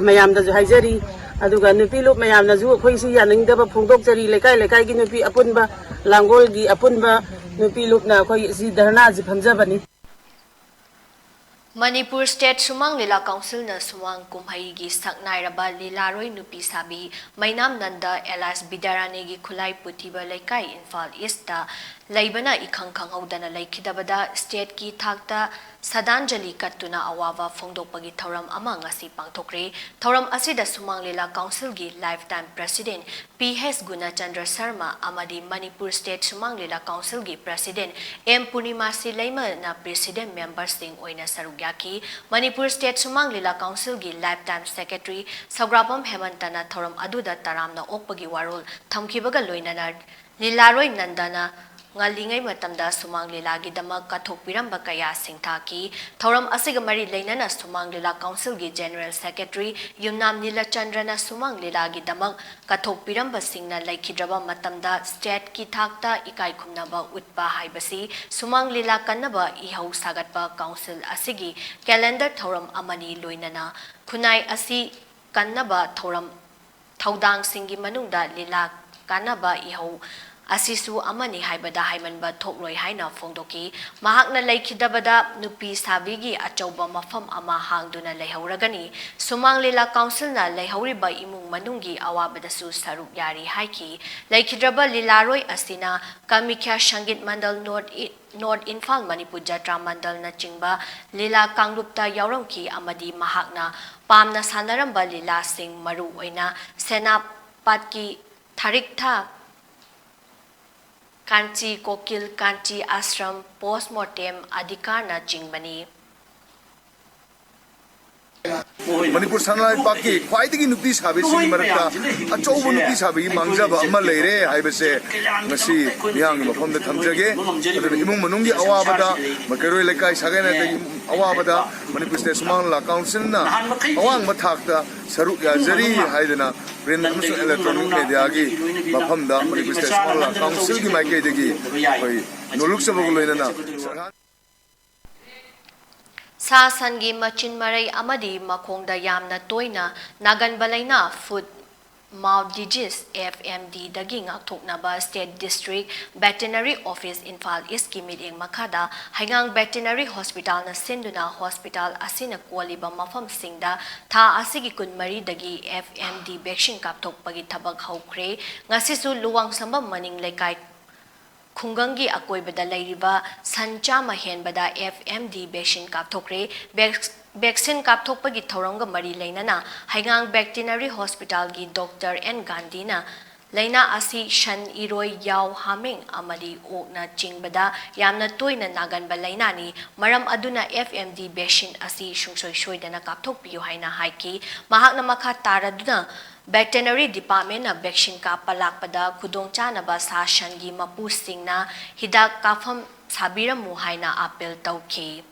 ꯃꯌꯥꯝꯗꯁꯨ ꯍꯥꯏꯖꯔꯤ꯫ ꯑꯗꯨꯒ ꯅꯨꯄꯤ ꯂꯨꯞ ꯃꯌꯥꯝꯅꯁꯨ ꯑꯩꯈꯣꯏ ꯁꯤ ꯌꯥꯅꯤꯡꯗꯕ ꯐꯣꯡꯗꯣꯛꯆꯔꯤ꯫ ꯂꯩꯀꯥꯏ ꯂꯩꯀꯥꯏꯒꯤ ꯅꯨꯄꯤ ꯑꯄꯨꯟꯕ, ꯂꯥꯡꯒꯣꯜꯒꯤ ꯑꯄꯨꯟꯕ ꯅꯨꯄꯤ ꯂꯨꯞꯅ ꯑꯩꯈꯣꯏ ꯁꯤ ꯙꯔꯅꯥꯁꯤ ꯐꯝꯖꯕꯅꯤ꯫ ꯃꯅꯤꯄꯨꯔ ꯁ꯭ꯇꯦꯠ ꯁꯨꯃꯥꯡ ꯂꯤꯂꯥ ꯀꯥꯎꯟꯁꯤꯜꯅ ꯁꯨꯃꯥꯡ ꯀꯨꯝꯍꯩꯒꯤ ꯁꯛꯅꯥꯏꯔꯕ ꯂꯤꯂꯥꯔꯣꯏ ꯅꯨꯄꯤ ꯁꯥꯕꯤ ꯃꯩꯅꯥꯝ ꯅꯟꯗ ꯑꯦꯂꯥꯏꯁ ꯕꯤꯗ꯭ꯌꯥꯔꯥꯅꯤꯒꯤ ꯈꯨꯂꯥꯏ ꯄꯨꯊꯤꯕ ꯂꯩꯀꯥꯏ, ꯏꯝꯐꯥꯜ ꯏꯁꯇ ꯂꯩꯕꯅ ꯏꯈꯪ ꯈꯪꯍꯧꯗꯅ ꯂꯩꯈꯤꯗꯕꯗ ꯁ꯭ꯇꯦꯠꯀꯤ ꯊꯥꯛꯇ ꯁ꯭ꯔꯗꯥꯟꯖꯂꯤ ꯀꯠꯇꯨꯅ ꯑꯋꯥꯕ ꯐꯣꯡꯗꯣꯛꯄꯒꯤ ꯊꯧꯔꯝ ꯑꯃ ꯉꯁꯤ ꯄꯥꯡꯊꯣꯛꯈ꯭ꯔꯦ꯫ ꯊꯧꯔꯝ ꯑꯁꯤꯗ ꯁꯨꯃꯥꯡ ꯂꯤꯂꯥ ꯀꯥꯎꯟꯁꯤꯜꯒꯤ lifetime president P S ꯒꯨꯅꯆꯟꯗ꯭ꯔ Sharma ꯑꯃꯗꯤ ꯃꯅꯤꯄꯨꯔ ꯁ꯭ꯇꯦꯠ ꯁꯨꯃꯥꯡ ꯂꯤꯂꯥ ꯀꯥꯎꯟꯁꯤꯜꯒꯤ president ꯑꯦꯝ ꯄꯨꯔꯅꯤꯃꯥꯁꯤ ꯂꯩꯃꯅ president memberꯁꯤꯡ ꯑꯣꯏꯅ ꯁꯔꯨꯛ ꯌꯥꯈꯤ꯫ ꯃꯅꯤꯄꯨꯔ ꯁ꯭ꯇꯦꯠ ꯁꯨꯃꯥꯡ ꯂꯤꯂꯥ ꯀꯥꯎꯟꯁꯤꯜꯒꯤ lifetime secretary ꯁꯧꯒ꯭ꯔꯥꯕꯝ ꯍꯦꯃꯟꯇꯅ ꯊꯧꯔꯝ ꯑꯗꯨꯗ ꯇꯔꯥꯝꯅ ꯑꯣꯛꯄꯒꯤ ꯋꯥꯔꯣꯜ ꯊꯝꯈꯤꯕꯒ ꯂꯣꯏꯅꯅ ꯂꯤꯂꯥꯔꯣꯏ ꯅꯟꯗꯅ ꯉꯜꯂꯤꯉꯩ ꯃꯇꯝꯗ ꯁꯨꯃꯥꯡ ꯂꯤꯂꯥꯒꯤꯗꯃꯛ ꯀꯠꯊꯣꯛꯄꯤꯔꯝꯕ ꯀꯌꯥ ꯁꯤꯡꯊꯥꯈꯤ꯫ ꯊꯧꯔꯝ ꯑꯁꯤꯒ ꯃꯔꯤ ꯂꯩꯅꯅ ꯁꯨꯃꯥꯡ ꯂꯤꯂꯥ ꯀꯥꯎꯟꯁꯤꯜꯒꯤ general secretary ꯌꯨꯝꯅꯥꯝ ꯅꯤꯂꯆꯟꯗ꯭ꯔꯅ ꯁꯨꯃꯥꯡ ꯂꯤꯂꯥꯒꯤꯗꯃꯛ ꯀꯠꯊꯣꯛꯄꯤꯔꯝꯕꯁꯤꯡꯅ ꯂꯩꯈꯤꯗ꯭ꯔꯕ ꯃꯇꯝꯗ stateꯀꯤ ꯊꯥꯛꯇ ꯏꯀꯥꯏ ꯈꯨꯝꯅꯕ ꯎꯠꯄ ꯍꯥꯏꯕꯁꯤ ꯁꯨꯃꯥꯡ ꯂꯤꯂꯥ ꯀꯟꯅꯕ ꯏꯍꯧ ꯁꯥꯒꯠꯄ ꯀꯥꯎꯟꯁꯤꯜ ꯑꯁꯤꯒꯤ calendar ꯊꯧꯔꯝ ꯑꯃꯅꯤ꯫ ꯂꯣꯏꯅꯅ ꯈꯨꯟꯅꯥꯏ ꯑꯁꯤ ꯀꯟꯅꯕ ꯊꯧꯔꯝ ꯊꯧꯗꯥꯡꯁꯤꯡꯒꯤ ꯃꯅꯨꯡꯗ ꯂꯤꯂꯥ ꯀꯥꯟꯅꯕ ꯏꯍꯧ ꯑꯁꯤꯁꯨ ꯑꯃꯅꯤ ꯍꯥꯏꯕꯗ ꯍꯥꯏꯃꯟꯕ ꯊꯣꯛꯂꯣꯏ ꯍꯥꯏꯅ ꯐꯣꯡꯗꯣꯛꯈꯤ꯫ ꯃꯍꯥꯛꯅ ꯂꯩꯈꯤꯗꯕꯗ ꯅꯨꯄꯤ ꯁꯥꯕꯤꯒꯤ ꯑꯆꯧꯕ ꯃꯐꯝ ꯑꯃ ꯍꯥꯡꯗꯨꯅ ꯂꯩꯍꯧꯔꯒꯅꯤ꯫ ꯁꯨꯃꯥꯡ ꯂꯤꯂꯥ ꯀꯥꯎꯟꯁꯤꯜꯅ ꯂꯩꯍꯧꯔꯤꯕ ꯏꯃꯨꯡ ꯃꯅꯨꯡꯒꯤ ꯑꯋꯥꯕꯗꯁꯨ ꯁꯔꯨꯛ ꯌꯥꯔꯤ ꯍꯥꯏꯈꯤ꯫ ꯂꯩꯈꯤꯗ꯭ꯔꯕ ꯂꯤꯂꯥꯔꯣꯏ ꯑꯁꯤꯅ ꯀꯥꯃꯤꯈ꯭ꯌꯥ ꯁꯪꯒꯤꯠ ꯃꯟꯗꯜ, north E-, north Imphal Manipur ꯖꯇ꯭ꯔꯥ ꯃꯟꯗꯜꯅꯆꯤꯡꯕ ꯂꯤꯂꯥ ꯀꯥꯡꯂꯨꯞꯇ ꯌꯥꯎꯔꯝꯈꯤ ꯑꯃꯗꯤ ꯃꯍꯥꯛꯅ ꯄꯥꯝꯅ ꯁꯥꯟꯅꯔꯝꯕ ꯂꯤꯂꯥꯁꯤꯡ, ꯃꯔꯨ ꯑꯣꯏꯅ ꯁꯦꯅꯥꯄꯥꯠꯀꯤ ꯊꯥꯔꯤꯛꯊꯥ, ꯀꯥꯟꯆꯤ ꯀꯣꯀꯤꯜ, ꯀꯥꯟꯆꯤ ꯑꯥꯁ꯭ꯔꯝ, post mortem ꯑꯙꯤꯀꯥꯔꯅꯆꯤꯡꯕꯅꯤ꯫ ꯃꯅꯤꯄꯨꯔ ꯁꯅꯥ ꯂꯩꯕꯥꯛꯀꯤ ꯈ꯭ꯋꯥꯏꯗꯒꯤ ꯅꯨꯄꯤ ꯁꯥꯕꯤꯁꯤꯡꯒꯤ ꯃꯔꯛꯇ ꯑꯆꯧꯕ ꯅꯨꯄꯤ ꯁꯥꯕꯤꯒꯤ ꯃꯥꯡꯖꯕ ꯑꯃ ꯂꯩꯔꯦ ꯍꯥꯏꯕꯁꯦ ꯉꯁꯤ ꯃꯤꯌꯥꯝꯒꯤ ꯃꯐꯝꯗ ꯊꯝꯖꯒꯦ꯫ ꯑꯗꯨꯅ ꯏꯃꯨꯡ ꯃꯅꯨꯡꯒꯤ ꯑꯋꯥꯕꯗ, ꯀꯩꯔꯣꯏ ꯂꯩꯀꯥꯏ ꯁꯥꯒꯩ ꯅꯥꯇꯩꯒꯤ ꯑꯋꯥꯕꯗ ꯃꯅꯤꯄꯨꯔ ꯁ꯭ꯇꯦꯠ ꯁꯨꯃꯥꯡ ꯂꯤꯂꯥ ꯀꯥꯎꯟꯁꯤꯜꯅ ꯑꯋꯥꯡꯕ ꯊꯥꯛꯇ ꯁꯔꯨꯛ ꯌꯥꯖꯔꯤ ꯍꯥꯏꯗꯅ print ꯑꯃꯁꯨꯡ electronic mediaꯒꯤ ꯃꯐꯝꯗ ꯃꯅꯤꯄꯨꯔ ꯁ꯭ꯇꯦꯠ ꯁꯨꯃꯥꯡ ꯂꯤꯂꯥ ꯀꯥꯎꯟꯁꯤꯜꯒꯤ ꯃꯥꯏꯀꯩꯗꯒꯤ ꯑꯩꯈꯣꯏ ꯅꯣꯂꯨꯛꯆꯕꯒ ꯂꯣꯏꯅꯅ ꯁꯥ ꯁꯟꯒꯤ ꯃꯆꯤꯟ ꯃꯔꯩ ꯑꯃꯗꯤ ꯃꯈꯣꯡꯗ ꯌꯥꯝꯅ ꯇꯣꯏꯅ ꯅꯥꯒꯟꯕ ꯂꯥꯏꯅꯥ foot mouth disease, F M Dꯗꯒꯤ ꯉꯥꯛꯊꯣꯛꯅꯕ State District Veterinary Office Imphal ꯏꯁꯀꯤ ꯃꯤꯠꯌꯦꯡ ꯃꯈꯥꯗ ꯍꯩꯉꯥꯡ Veterinary Hospitalꯅ ꯁꯤꯟꯗꯨꯅ hospital ꯑꯁꯤꯅ ꯀꯣꯜꯂꯤꯕ ꯃꯐꯝꯁꯤꯡꯗ ꯊꯥ ꯑꯁꯤꯒꯤ ꯀꯨꯟꯃꯔꯤꯗꯒꯤ F M D vaccine ꯀꯥꯞꯊꯣꯛꯄꯒꯤ ꯊꯕꯛ ꯍꯧꯈ꯭ꯔꯦ꯫ ꯉꯁꯤꯁꯨ ꯂꯨꯋꯥꯡꯁꯝꯕꯝ ꯃꯅꯤꯡ ꯂꯩꯀꯥꯏ ꯈꯨꯡꯒꯪꯒꯤ ꯑꯀꯣꯏꯕꯗ ꯂꯩꯔꯤꯕ ꯁꯟ ꯆꯥꯝꯃ ꯍꯦꯟꯕꯗ F M D vaccine ꯀꯥꯞꯊꯣꯛꯈ꯭ꯔꯦ꯫ Vac-, vaccine ꯀꯥꯞꯊꯣꯛꯄꯒꯤ ꯊꯧꯔꯝꯒ ꯃꯔꯤ ꯂꯩꯅꯅ ꯍꯩꯉꯥꯡ Veterinary Hospitalꯒꯤ Doctor N ꯒꯥꯟꯙꯤꯅ ꯂꯥꯏꯅꯥ ꯑꯁꯤ ꯁꯟ, ꯏꯔꯣꯏ, ꯌꯥꯎ, ꯍꯥꯃꯦꯡ ꯑꯃꯗꯤ ꯑꯣꯛꯅ ꯆꯤꯡꯕꯗ ꯌꯥꯝꯅ ꯇꯣꯏꯅ ꯅꯥꯒꯟꯕ ꯂꯥꯏꯅꯥꯅꯤ꯫ ꯃꯔꯝ ꯑꯗꯨꯅ F M D vaccine ꯑꯁꯤ ꯁꯨꯡꯁꯣꯏ ꯁꯣꯏꯗꯅ ꯀꯥꯞꯊꯣꯛꯄꯤꯌꯨ ꯍꯥꯏꯅ ꯍꯥꯏꯈꯤ꯫ ꯃꯍꯥꯛꯅ ꯃꯈꯥ ꯇꯥꯔꯗꯨꯅ Veterinary Departmentꯅ vaccine ꯀꯥꯞꯄ ꯂꯥꯛꯄꯗ ꯈꯨꯗꯣꯡꯆꯥꯅꯕ ꯁꯥ ꯁꯟꯒꯤ ꯃꯄꯨꯁꯤꯡꯅ ꯍꯤꯗꯥꯛ ꯀꯥꯞꯐꯝ ꯁꯥꯕꯤꯔꯝꯃꯨ ꯍꯥꯏꯅ appeal ꯇꯧꯈꯤ꯫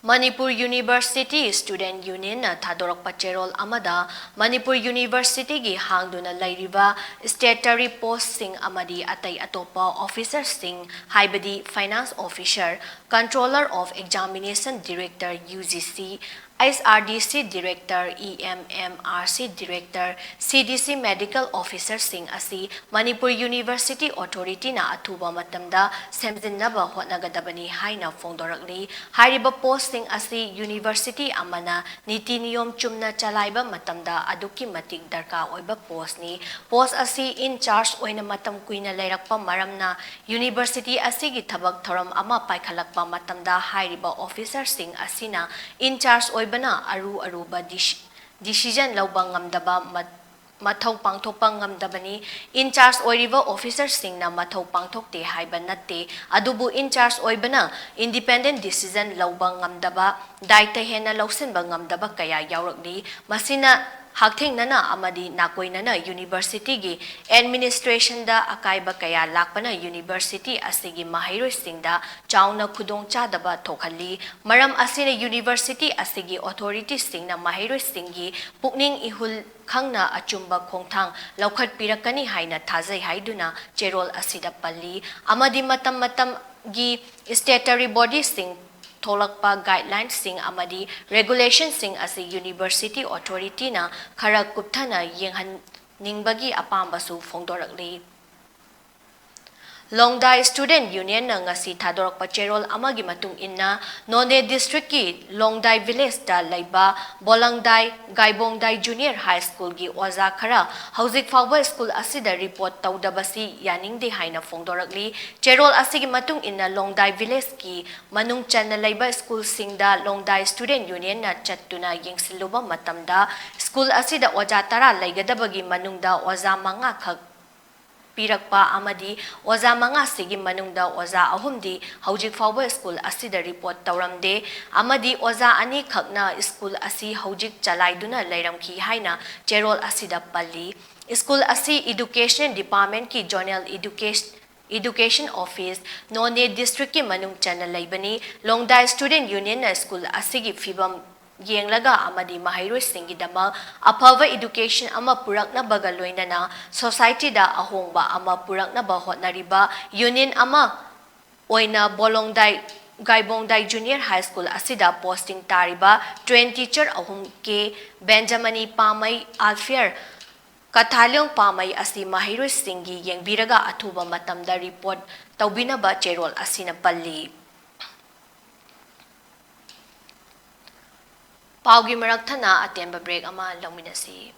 ꯃꯅꯤꯄꯨꯔ University Student Unionꯅ ꯊꯥꯗꯣꯔꯛꯄ ꯆꯦꯔꯣꯜ ꯑꯃꯗ ꯃꯅꯤꯄꯨꯔ Universityꯒꯤ ꯍꯥꯡꯗꯨꯅ ꯂꯩꯔꯤꯕ statutory postꯁꯤꯡ ꯑꯃꯗꯤ ꯑꯇꯩ ꯑꯇꯣꯞꯄ officerꯁꯤꯡ, ꯍꯥꯏꯕꯗꯤ Finance Officer, Controller of Examination Director, U G C, H R D C Director, E M M R C Director, C D C Medical Officerꯁꯤꯡ ꯑꯁꯤ ꯃꯅꯤꯄꯨꯔ University Authorityꯅ ꯑꯊꯨꯕ ꯃꯇꯝꯗ ꯁꯦꯝꯖꯤꯟꯅꯕ ꯍꯣꯠꯅꯒꯗꯕꯅꯤ ꯍꯥꯏꯅ ꯐꯣꯡꯗꯣꯔꯛꯂꯤ꯫ ꯍꯥꯏꯔꯤꯕ postꯁꯤꯡ ꯑꯁꯤ university ꯑꯃꯅ ꯅꯤꯇꯤ ꯅꯤꯌꯣꯝ ꯆꯨꯝꯅ ꯆꯂꯥꯏꯕ ꯃꯇꯝꯗ ꯑꯗꯨꯛꯀꯤ ꯃꯇꯤꯛ ꯗꯔꯀꯥꯔ ꯑꯣꯏꯕ postꯅꯤ꯫ Post ꯑꯁꯤ in charge ꯑꯣꯏꯅ ꯃꯇꯝ ꯀꯨꯏꯅ ꯂꯩꯔꯛꯄ ꯃꯔꯝꯅ university ꯑꯁꯤꯒꯤ ꯊꯕꯛ ꯊꯧꯔꯝ ꯑꯃ ꯄꯥꯏꯈꯠꯂꯛꯄ ꯃꯇꯝꯗ ꯍꯥꯏꯔꯤꯕ officerꯁꯤꯡ ꯑꯁꯤꯅ in charge ꯑꯣꯏꯕꯅ ꯑꯔꯨ ꯑꯔꯨꯕ deci-, decision ꯂꯧꯕ ꯉꯝꯗꯕ ꯃꯠ-, ꯃꯊꯧ ꯄꯥꯡꯊꯣꯛꯄ ꯉꯝꯗꯕꯅꯤ꯫ In charge ꯑꯣꯏꯔꯤꯕ officerꯁꯤꯡꯅ ꯃꯊꯧ ꯄꯥꯡꯊꯣꯛꯇꯦ ꯍꯥꯏꯕ ꯅꯠꯇꯦ, ꯑꯗꯨꯕꯨ in charge ꯑꯣꯏꯕꯅ independent decision ꯂꯧꯕ ꯉꯝꯗꯕ, ꯗꯥꯏꯇ ꯍꯦꯟꯅ ꯂꯧꯁꯤꯟꯕ ꯉꯝꯗꯕ ꯀꯌꯥ ꯌꯥꯎꯔꯛꯂꯤ꯫ ꯃꯁꯤꯅ ꯍꯛꯊꯦꯡꯅꯅ ꯑꯃꯗꯤ ꯅꯥꯀꯣꯏꯅꯅ universityꯒꯤ administrationꯗ ꯑꯀꯥꯏꯕ ꯀꯌꯥ ꯂꯥꯛꯄꯅ university ꯑꯁꯤꯒꯤ ꯃꯍꯩꯔꯣꯏꯁꯤꯡꯗ ꯆꯥꯎꯅ ꯈꯨꯗꯣꯡꯆꯥꯗꯕ ꯊꯣꯛꯍꯜꯂꯤ꯫ ꯃꯔꯝ ꯑꯁꯤꯅ university ꯑꯁꯤꯒꯤ authorityꯁꯤꯡꯅ ꯃꯍꯩꯔꯣꯏꯁꯤꯡꯒꯤ ꯄꯨꯛꯅꯤꯡ ꯏꯍꯨꯜ ꯈꯪꯅ ꯑꯆꯨꯝꯕ ꯈꯣꯡꯊꯥꯡ ꯂꯧꯈꯠꯄꯤꯔꯛꯀꯅꯤ ꯍꯥꯏꯅ ꯊꯥꯖꯩ ꯍꯥꯏꯗꯨꯅ ꯆꯦꯔꯣꯜ ꯑꯁꯤꯗ ꯄꯜꯂꯤ꯫ ꯑꯃꯗꯤ ꯃꯇꯝ ꯃꯇꯝꯒꯤ statutory bodyꯁꯤꯡ ꯊꯣꯛꯂꯛꯄ guidelinesꯁꯤꯡ ꯑꯃꯗꯤ regulationꯁꯤꯡ ꯑꯁꯤ university authorityꯅ ꯈꯔ ꯀꯨꯞꯊꯅ ꯌꯦꯡꯍꯟꯅꯤꯡꯕꯒꯤ ꯑꯄꯥꯝꯕꯁꯨ ꯐꯣꯡꯗꯣꯔꯛꯂꯤ꯫ ꯂꯣꯡꯗꯥꯏ Student Unionꯅ ꯉꯁꯤ ꯊꯥꯗꯣꯔꯛꯄ ꯆꯦꯔꯣꯜ ꯑꯃꯒꯤ ꯃꯇꯨꯡ ꯏꯟꯅ, ꯅꯣꯅꯦ districtꯀꯤ ꯂꯣꯡꯗꯥꯏ villageꯇ ꯂꯩꯕ ꯕꯣꯂꯪꯗꯥꯏ ꯒꯥꯏꯕꯣꯡꯗꯥꯏ Junior High Schoolꯒꯤ ꯑꯣꯖꯥ ꯈꯔ ꯍꯧꯖꯤꯛ ꯐꯥꯎꯕ ꯁ꯭ꯀꯨꯜ ꯑꯁꯤꯗ report ꯇꯧꯗꯕꯁꯤ ꯌꯥꯅꯤꯡꯗꯦ ꯍꯥꯏꯅ ꯐꯣꯡꯗꯣꯔꯛꯂꯤ꯫ ꯆꯦꯔꯣꯜ ꯑꯁꯤꯒꯤ ꯃꯇꯨꯡ ꯏꯟꯅ, ꯂꯣꯡꯗꯥꯏ villageꯀꯤ ꯃꯅꯨꯡ ꯆꯟꯅ ꯂꯩꯕ ꯁ꯭ꯀꯨꯜꯁꯤꯡꯗ ꯂꯣꯡꯗꯥꯏ Student Unionꯅ ꯆꯠꯇꯨꯅ ꯌꯦꯡꯁꯤꯜꯂꯨꯕ ꯃꯇꯝꯗ, ꯁ꯭ꯀꯨꯜ ꯑꯁꯤꯗ ꯑꯣꯖꯥ ꯇꯔꯥ ꯂꯩꯒꯗꯕꯒꯤ ꯃꯅꯨꯡꯗ ꯑꯣꯖꯥ ꯃꯉꯥ ꯈꯛ ꯄꯤꯔꯛꯄ ꯑꯃꯗꯤ ꯑꯣꯖꯥ ꯃꯉꯥꯁꯤꯒꯤ ꯃꯅꯨꯡꯗ ꯑꯣꯖꯥ ꯑꯍꯨꯝꯗꯤ ꯍꯧꯖꯤꯛ ꯐꯥꯎꯕ ꯁ꯭ꯀꯨꯜ ꯑꯁꯤꯗ report ꯇꯧꯔꯝꯗꯦ ꯑꯃꯗꯤ ꯑꯣꯖꯥ ꯑꯅꯤꯈꯛꯅ ꯁ꯭ꯀꯨꯜ ꯑꯁꯤ ꯍꯧꯖꯤꯛ ꯆꯂꯥꯏꯗꯨꯅ ꯂꯩꯔꯝꯈꯤ ꯍꯥꯏꯅ ꯆꯦꯔꯣꯜ ꯑꯁꯤꯗ ꯄꯜꯂꯤ꯫ ꯁ꯭ꯀꯨꯜ ꯑꯁꯤ Education Departmentꯀꯤ Zonal Education, Education Office, ꯅꯣꯅꯦ districtꯀꯤ ꯃꯅꯨꯡ ꯆꯟꯅ ꯂꯩꯕꯅꯤ꯫ ꯂꯣꯡꯗꯥꯏ Student Unionꯅ ꯁ꯭ꯀꯨꯜ ꯑꯁꯤꯒꯤ ꯐꯤꯕꯝ ꯌꯦꯡꯂꯒ ꯑꯃꯗꯤ ꯃꯍꯩꯔꯣꯏꯁꯤꯡꯒꯤꯗꯃꯛ ꯑꯐꯕ education ꯑꯃ ꯄꯨꯔꯛꯅꯕꯒ ꯂꯣꯏꯅꯅ societyꯗ ꯑꯍꯣꯡꯕ ꯑꯃ ꯄꯨꯔꯛꯅꯕ ꯍꯣꯠꯅꯔꯤꯕ union ꯑꯃ ꯑꯣꯏꯅ ꯕꯣꯂꯣꯡꯗꯥꯏ, ꯒꯥꯏꯕꯣꯡꯗꯥꯏ Junior High School ꯑꯁꯤꯗ posting ꯇꯥꯔꯤꯕ train teacher ꯑꯍꯨꯝ, ꯀꯦ ꯕꯦꯟꯖꯃꯅꯤ ꯄꯥꯃꯩ, ꯑꯜꯐꯤꯌꯔ ꯀꯊꯥꯂꯤꯌꯣꯡ ꯄꯥꯃꯩ ꯑꯁꯤ ꯃꯍꯩꯔꯣꯏꯁꯤꯡꯒꯤ ꯌꯦꯡꯕꯤꯔꯒ ꯑꯊꯨꯕ ꯃꯇꯝꯗ report ꯇꯧꯕꯤꯅꯕ ꯆꯦꯔꯣꯜ ꯑꯁꯤꯅ ꯄꯜꯂꯤ꯫ ꯄꯥꯎꯒꯤ ꯃꯔꯛ ꯊꯠꯅ ꯑꯇꯦꯟꯕ break ꯑꯃ ꯂꯧꯃꯤꯟꯅꯁꯤ꯫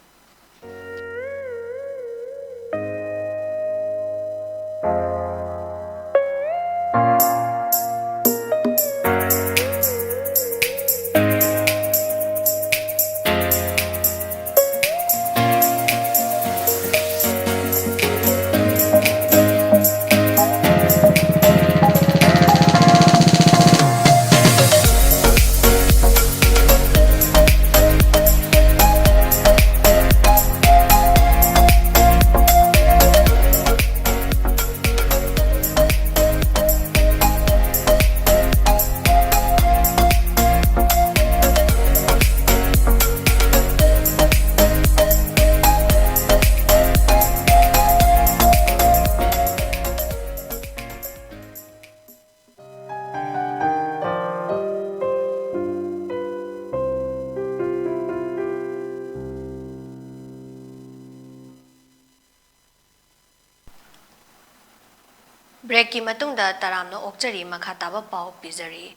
ꯕ꯭ꯔꯦꯛꯀꯤ ꯃꯇꯨꯡꯗ ꯇꯔꯥꯝꯅ ꯑꯣꯛꯆꯔꯤ꯫ ꯃꯈꯥ ꯇꯥꯕ ꯄꯥꯎ ꯄꯤꯖꯔꯤ꯫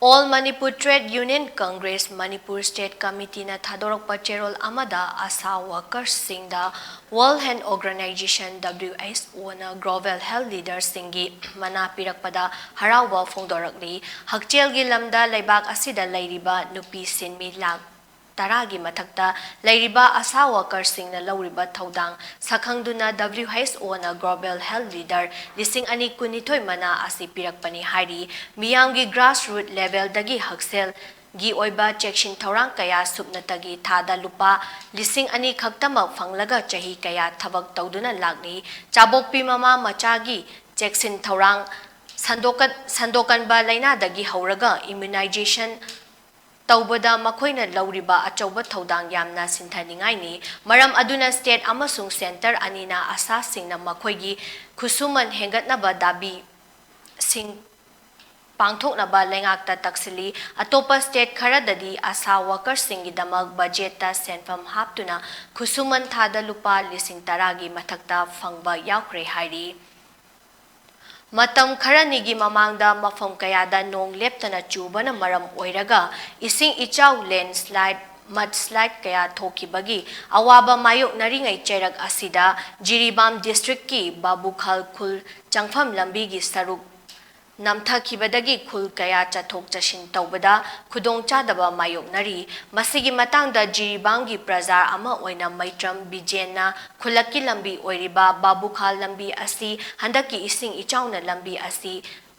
All Manipur Trade Union Congress Manipur State Committeeꯅ ꯊꯥꯗꯣꯔꯛꯄ ꯆꯦꯔꯣꯜ ꯑꯃꯗ ꯑꯁꯥ ꯋꯥꯀꯔꯁꯤꯡꯗ World Health Organization, WHOꯅ global health leaderꯁꯤꯡꯒꯤ ꯃꯅꯥ ꯄꯤꯔꯛꯄꯗ ꯍꯔꯥꯎꯕ ꯐꯣꯡꯗꯣꯔꯛꯂꯤ꯫ ꯍꯛꯁꯦꯜꯒꯤ ꯂꯝꯗ ꯂꯩꯕꯥꯛ ꯑꯁꯤꯗ ꯂꯩꯔꯤꯕ ꯅꯨꯄꯤ ꯁꯤꯟꯃꯤ ꯂꯥꯈ ꯇꯔꯥꯒꯤ ꯃꯊꯛꯇ ꯂꯩꯔꯤꯕ ꯑꯁꯥ ꯋꯥꯀꯔꯁꯤꯡꯅ ꯂꯧꯔꯤꯕ ꯊꯧꯗꯥꯡ ꯁꯛꯈꯪꯗꯨꯅ WHOꯅ global health leader ꯂꯤꯁꯤꯡ ꯑꯅꯤ ꯀꯨꯟꯅꯤꯊꯣꯏ ꯃꯅꯥ ꯑꯁꯤ ꯄꯤꯔꯛꯄꯅꯤ ꯍꯥꯏꯔꯤ꯫ ꯃꯤꯌꯥꯝꯒꯤ grassroot levelꯗꯒꯤ ꯍꯛꯁꯦꯜꯒꯤ ꯑꯣꯏꯕ ꯆꯦꯛꯁꯤꯟ ꯊꯧꯔꯥꯡ ꯀꯌꯥ ꯁꯨꯞꯅꯇꯒꯤ ꯊꯥꯗ ꯂꯨꯄꯥ ꯂꯤꯁꯤꯡ ꯑꯅꯤ ꯈꯛꯇꯃꯛ ꯐꯪꯂꯒ ꯆꯍꯤ ꯀꯌꯥ ꯊꯕꯛ ꯇꯧꯗꯨꯅ ꯂꯥꯛꯂꯤ꯫ ꯆꯥꯕꯣꯛꯄꯤ ꯃꯃꯥ ꯃꯆꯥꯒꯤ ꯆꯦꯛꯁꯤꯟ ꯊꯧꯔꯥꯡ ꯁꯟꯗꯣꯛꯀ-, ꯁꯟꯗꯣꯛꯀꯟꯕ ꯂꯥꯏꯅꯥꯗꯒꯤ ꯍꯧꯔꯒ immunization ꯇꯧꯕꯗ ꯃꯈꯣꯏꯅ ꯂꯧꯔꯤꯕ ꯑꯆꯧꯕ ꯊꯧꯗꯥꯡ ꯌꯥꯝꯅ ꯁꯤꯡꯊꯅꯤꯡꯉꯥꯏꯅꯤ꯫ ꯃꯔꯝ ꯑꯗꯨꯅ state ꯑꯃꯁꯨꯡ centre ꯑꯅꯤꯅ ꯑꯁꯥꯁꯤꯡꯅ ꯃꯈꯣꯏꯒꯤ ꯈꯨꯠꯁꯨꯃꯟ ꯍꯦꯟꯒꯠꯅꯕ ꯗꯥꯕꯤꯁꯤꯡ ꯄꯥꯡꯊꯣꯛꯅꯕ ꯂꯩꯉꯥꯛꯇ ꯇꯛꯁꯤꯜꯂꯤ꯫ ꯑꯇꯣꯞꯄ state ꯈꯔꯗꯗꯤ ꯑꯁꯥ workerꯁꯤꯡꯒꯤꯗꯃꯛ budgetꯇ ꯁꯦꯟꯐꯝ ꯍꯥꯞꯇꯨꯅ ꯈꯨꯠꯁꯨꯃꯟ ꯊꯥꯗ ꯂꯨꯄꯥ ꯂꯤꯁꯤꯡ ꯇꯔꯥꯒꯤ ꯃꯊꯛꯇ ꯐꯪꯕ ꯌꯥꯎꯈ꯭ꯔꯦ ꯍꯥꯏꯔꯤ꯫ ꯃꯇꯝ ꯈꯔꯅꯤꯒꯤ ꯃꯃꯥꯡꯗ ꯃꯐꯝ ꯀꯌꯥꯗ ꯅꯣꯡ ꯂꯦꯞꯇꯅ ꯆꯨꯕꯅ ꯃꯔꯝ ꯑꯣꯏꯔꯒ ꯏꯁꯤꯡ ꯏꯆꯥꯎ, landslide, mudslide ꯀꯌꯥ ꯊꯣꯛꯈꯤꯕꯒꯤ ꯑꯋꯥꯕ ꯃꯥꯌꯣꯛꯅꯔꯤꯉꯩ ꯆꯩꯔꯛ ꯑꯁꯤꯗ ꯖꯤꯔꯤꯕꯥꯝ districtꯀꯤ ꯕꯥꯕꯨꯈꯥꯜ ꯈꯨꯜ ꯆꯪꯐꯝ ꯂꯝꯕꯤꯒꯤ ꯁꯔꯨꯛ ꯅꯝꯊꯈꯤꯕꯗꯒꯤ ꯈꯨꯜ ꯀꯌꯥ ꯆꯠꯊꯣꯛ ꯆꯠꯁꯤꯟ ꯇꯧꯕꯗ ꯈꯨꯗꯣꯡꯆꯥꯗꯕ ꯃꯥꯌꯣꯛꯅꯔꯤ꯫ ꯃꯁꯤꯒꯤ ꯃꯇꯥꯡꯗ ꯖꯤꯔꯤꯕꯥꯝꯒꯤ ꯄ꯭ꯔꯖꯥ ꯑꯃ ꯑꯣꯏꯅ ꯃꯩꯇ꯭ꯔꯝ ꯕꯤꯖꯦꯟꯅ ꯈꯨꯜꯂꯛꯀꯤ ꯂꯝꯕꯤ ꯑꯣꯏꯔꯤꯕ ꯕꯥꯕꯨꯈꯥꯜ ꯂꯝꯕꯤ ꯑꯁꯤ ꯍꯟꯗꯛꯀꯤ ꯏꯁꯤꯡ ꯏꯆꯥꯎꯅ ꯂꯝꯕꯤ ꯑꯁꯤ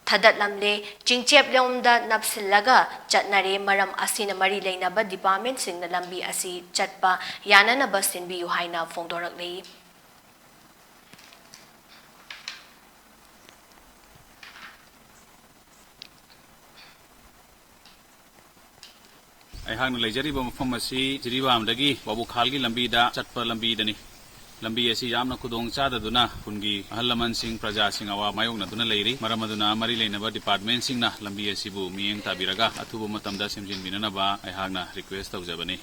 ꯊꯗꯠꯂꯝꯂꯦ꯫ ꯆꯤꯡꯆꯦꯞꯂꯣꯝꯗ ꯅꯞꯁꯤꯜꯂꯒ ꯆꯠꯅꯔꯦ꯫ ꯃꯔꯝ ꯑꯁꯤꯅ ꯃꯔꯤ ꯂꯩꯅꯕ departmentꯁꯤꯡꯅ ꯂꯝꯕꯤ ꯑꯁꯤ ꯆꯠꯄ ꯌꯥꯅꯅꯕ ꯁꯤꯟꯕꯤꯌꯨ ꯍꯥꯏꯅ ꯐꯣꯡꯗꯣꯔꯛꯂꯤ꯫ ꯑꯩꯍꯥꯛꯅ ꯂꯩꯖꯔꯤꯕ ꯃꯐꯝ ꯑꯁꯤ ꯖꯤꯔꯤꯕꯥꯝꯗꯒꯤ ꯕꯥꯕꯨꯈꯥꯜꯒꯤ ꯂꯝꯕꯤꯗ ꯆꯠꯄ ꯂꯝꯕꯤꯗꯅꯤ꯫ ꯂꯝꯕꯤ ꯑꯁꯤ ꯌꯥꯝꯅ ꯈꯨꯗꯣꯡ ꯆꯥꯗꯗꯨꯅ ꯈꯨꯟꯒꯤ ꯑꯍꯜ ꯂꯃꯟꯁꯤꯡ, ꯄ꯭ꯔꯖꯥꯁꯤꯡ ꯑꯋꯥ ꯃꯥꯌꯣꯛꯅꯗꯨꯅ ꯂꯩꯔꯤ꯫ ꯃꯔꯝ ꯑꯗꯨꯅ ꯃꯔꯤ ꯂꯩꯅꯕ departmentꯁꯤꯡꯅ ꯂꯝꯕꯤ ꯑꯁꯤꯕꯨ ꯃꯤꯠꯌꯦꯡ ꯇꯥꯕꯤꯔꯒ ꯑꯊꯨꯕ ꯃꯇꯝꯗ ꯁꯦꯝꯖꯤꯟꯕꯤꯅꯅꯕ ꯑꯩꯍꯥꯛꯅ request ꯇꯧꯖꯕꯅꯤ꯫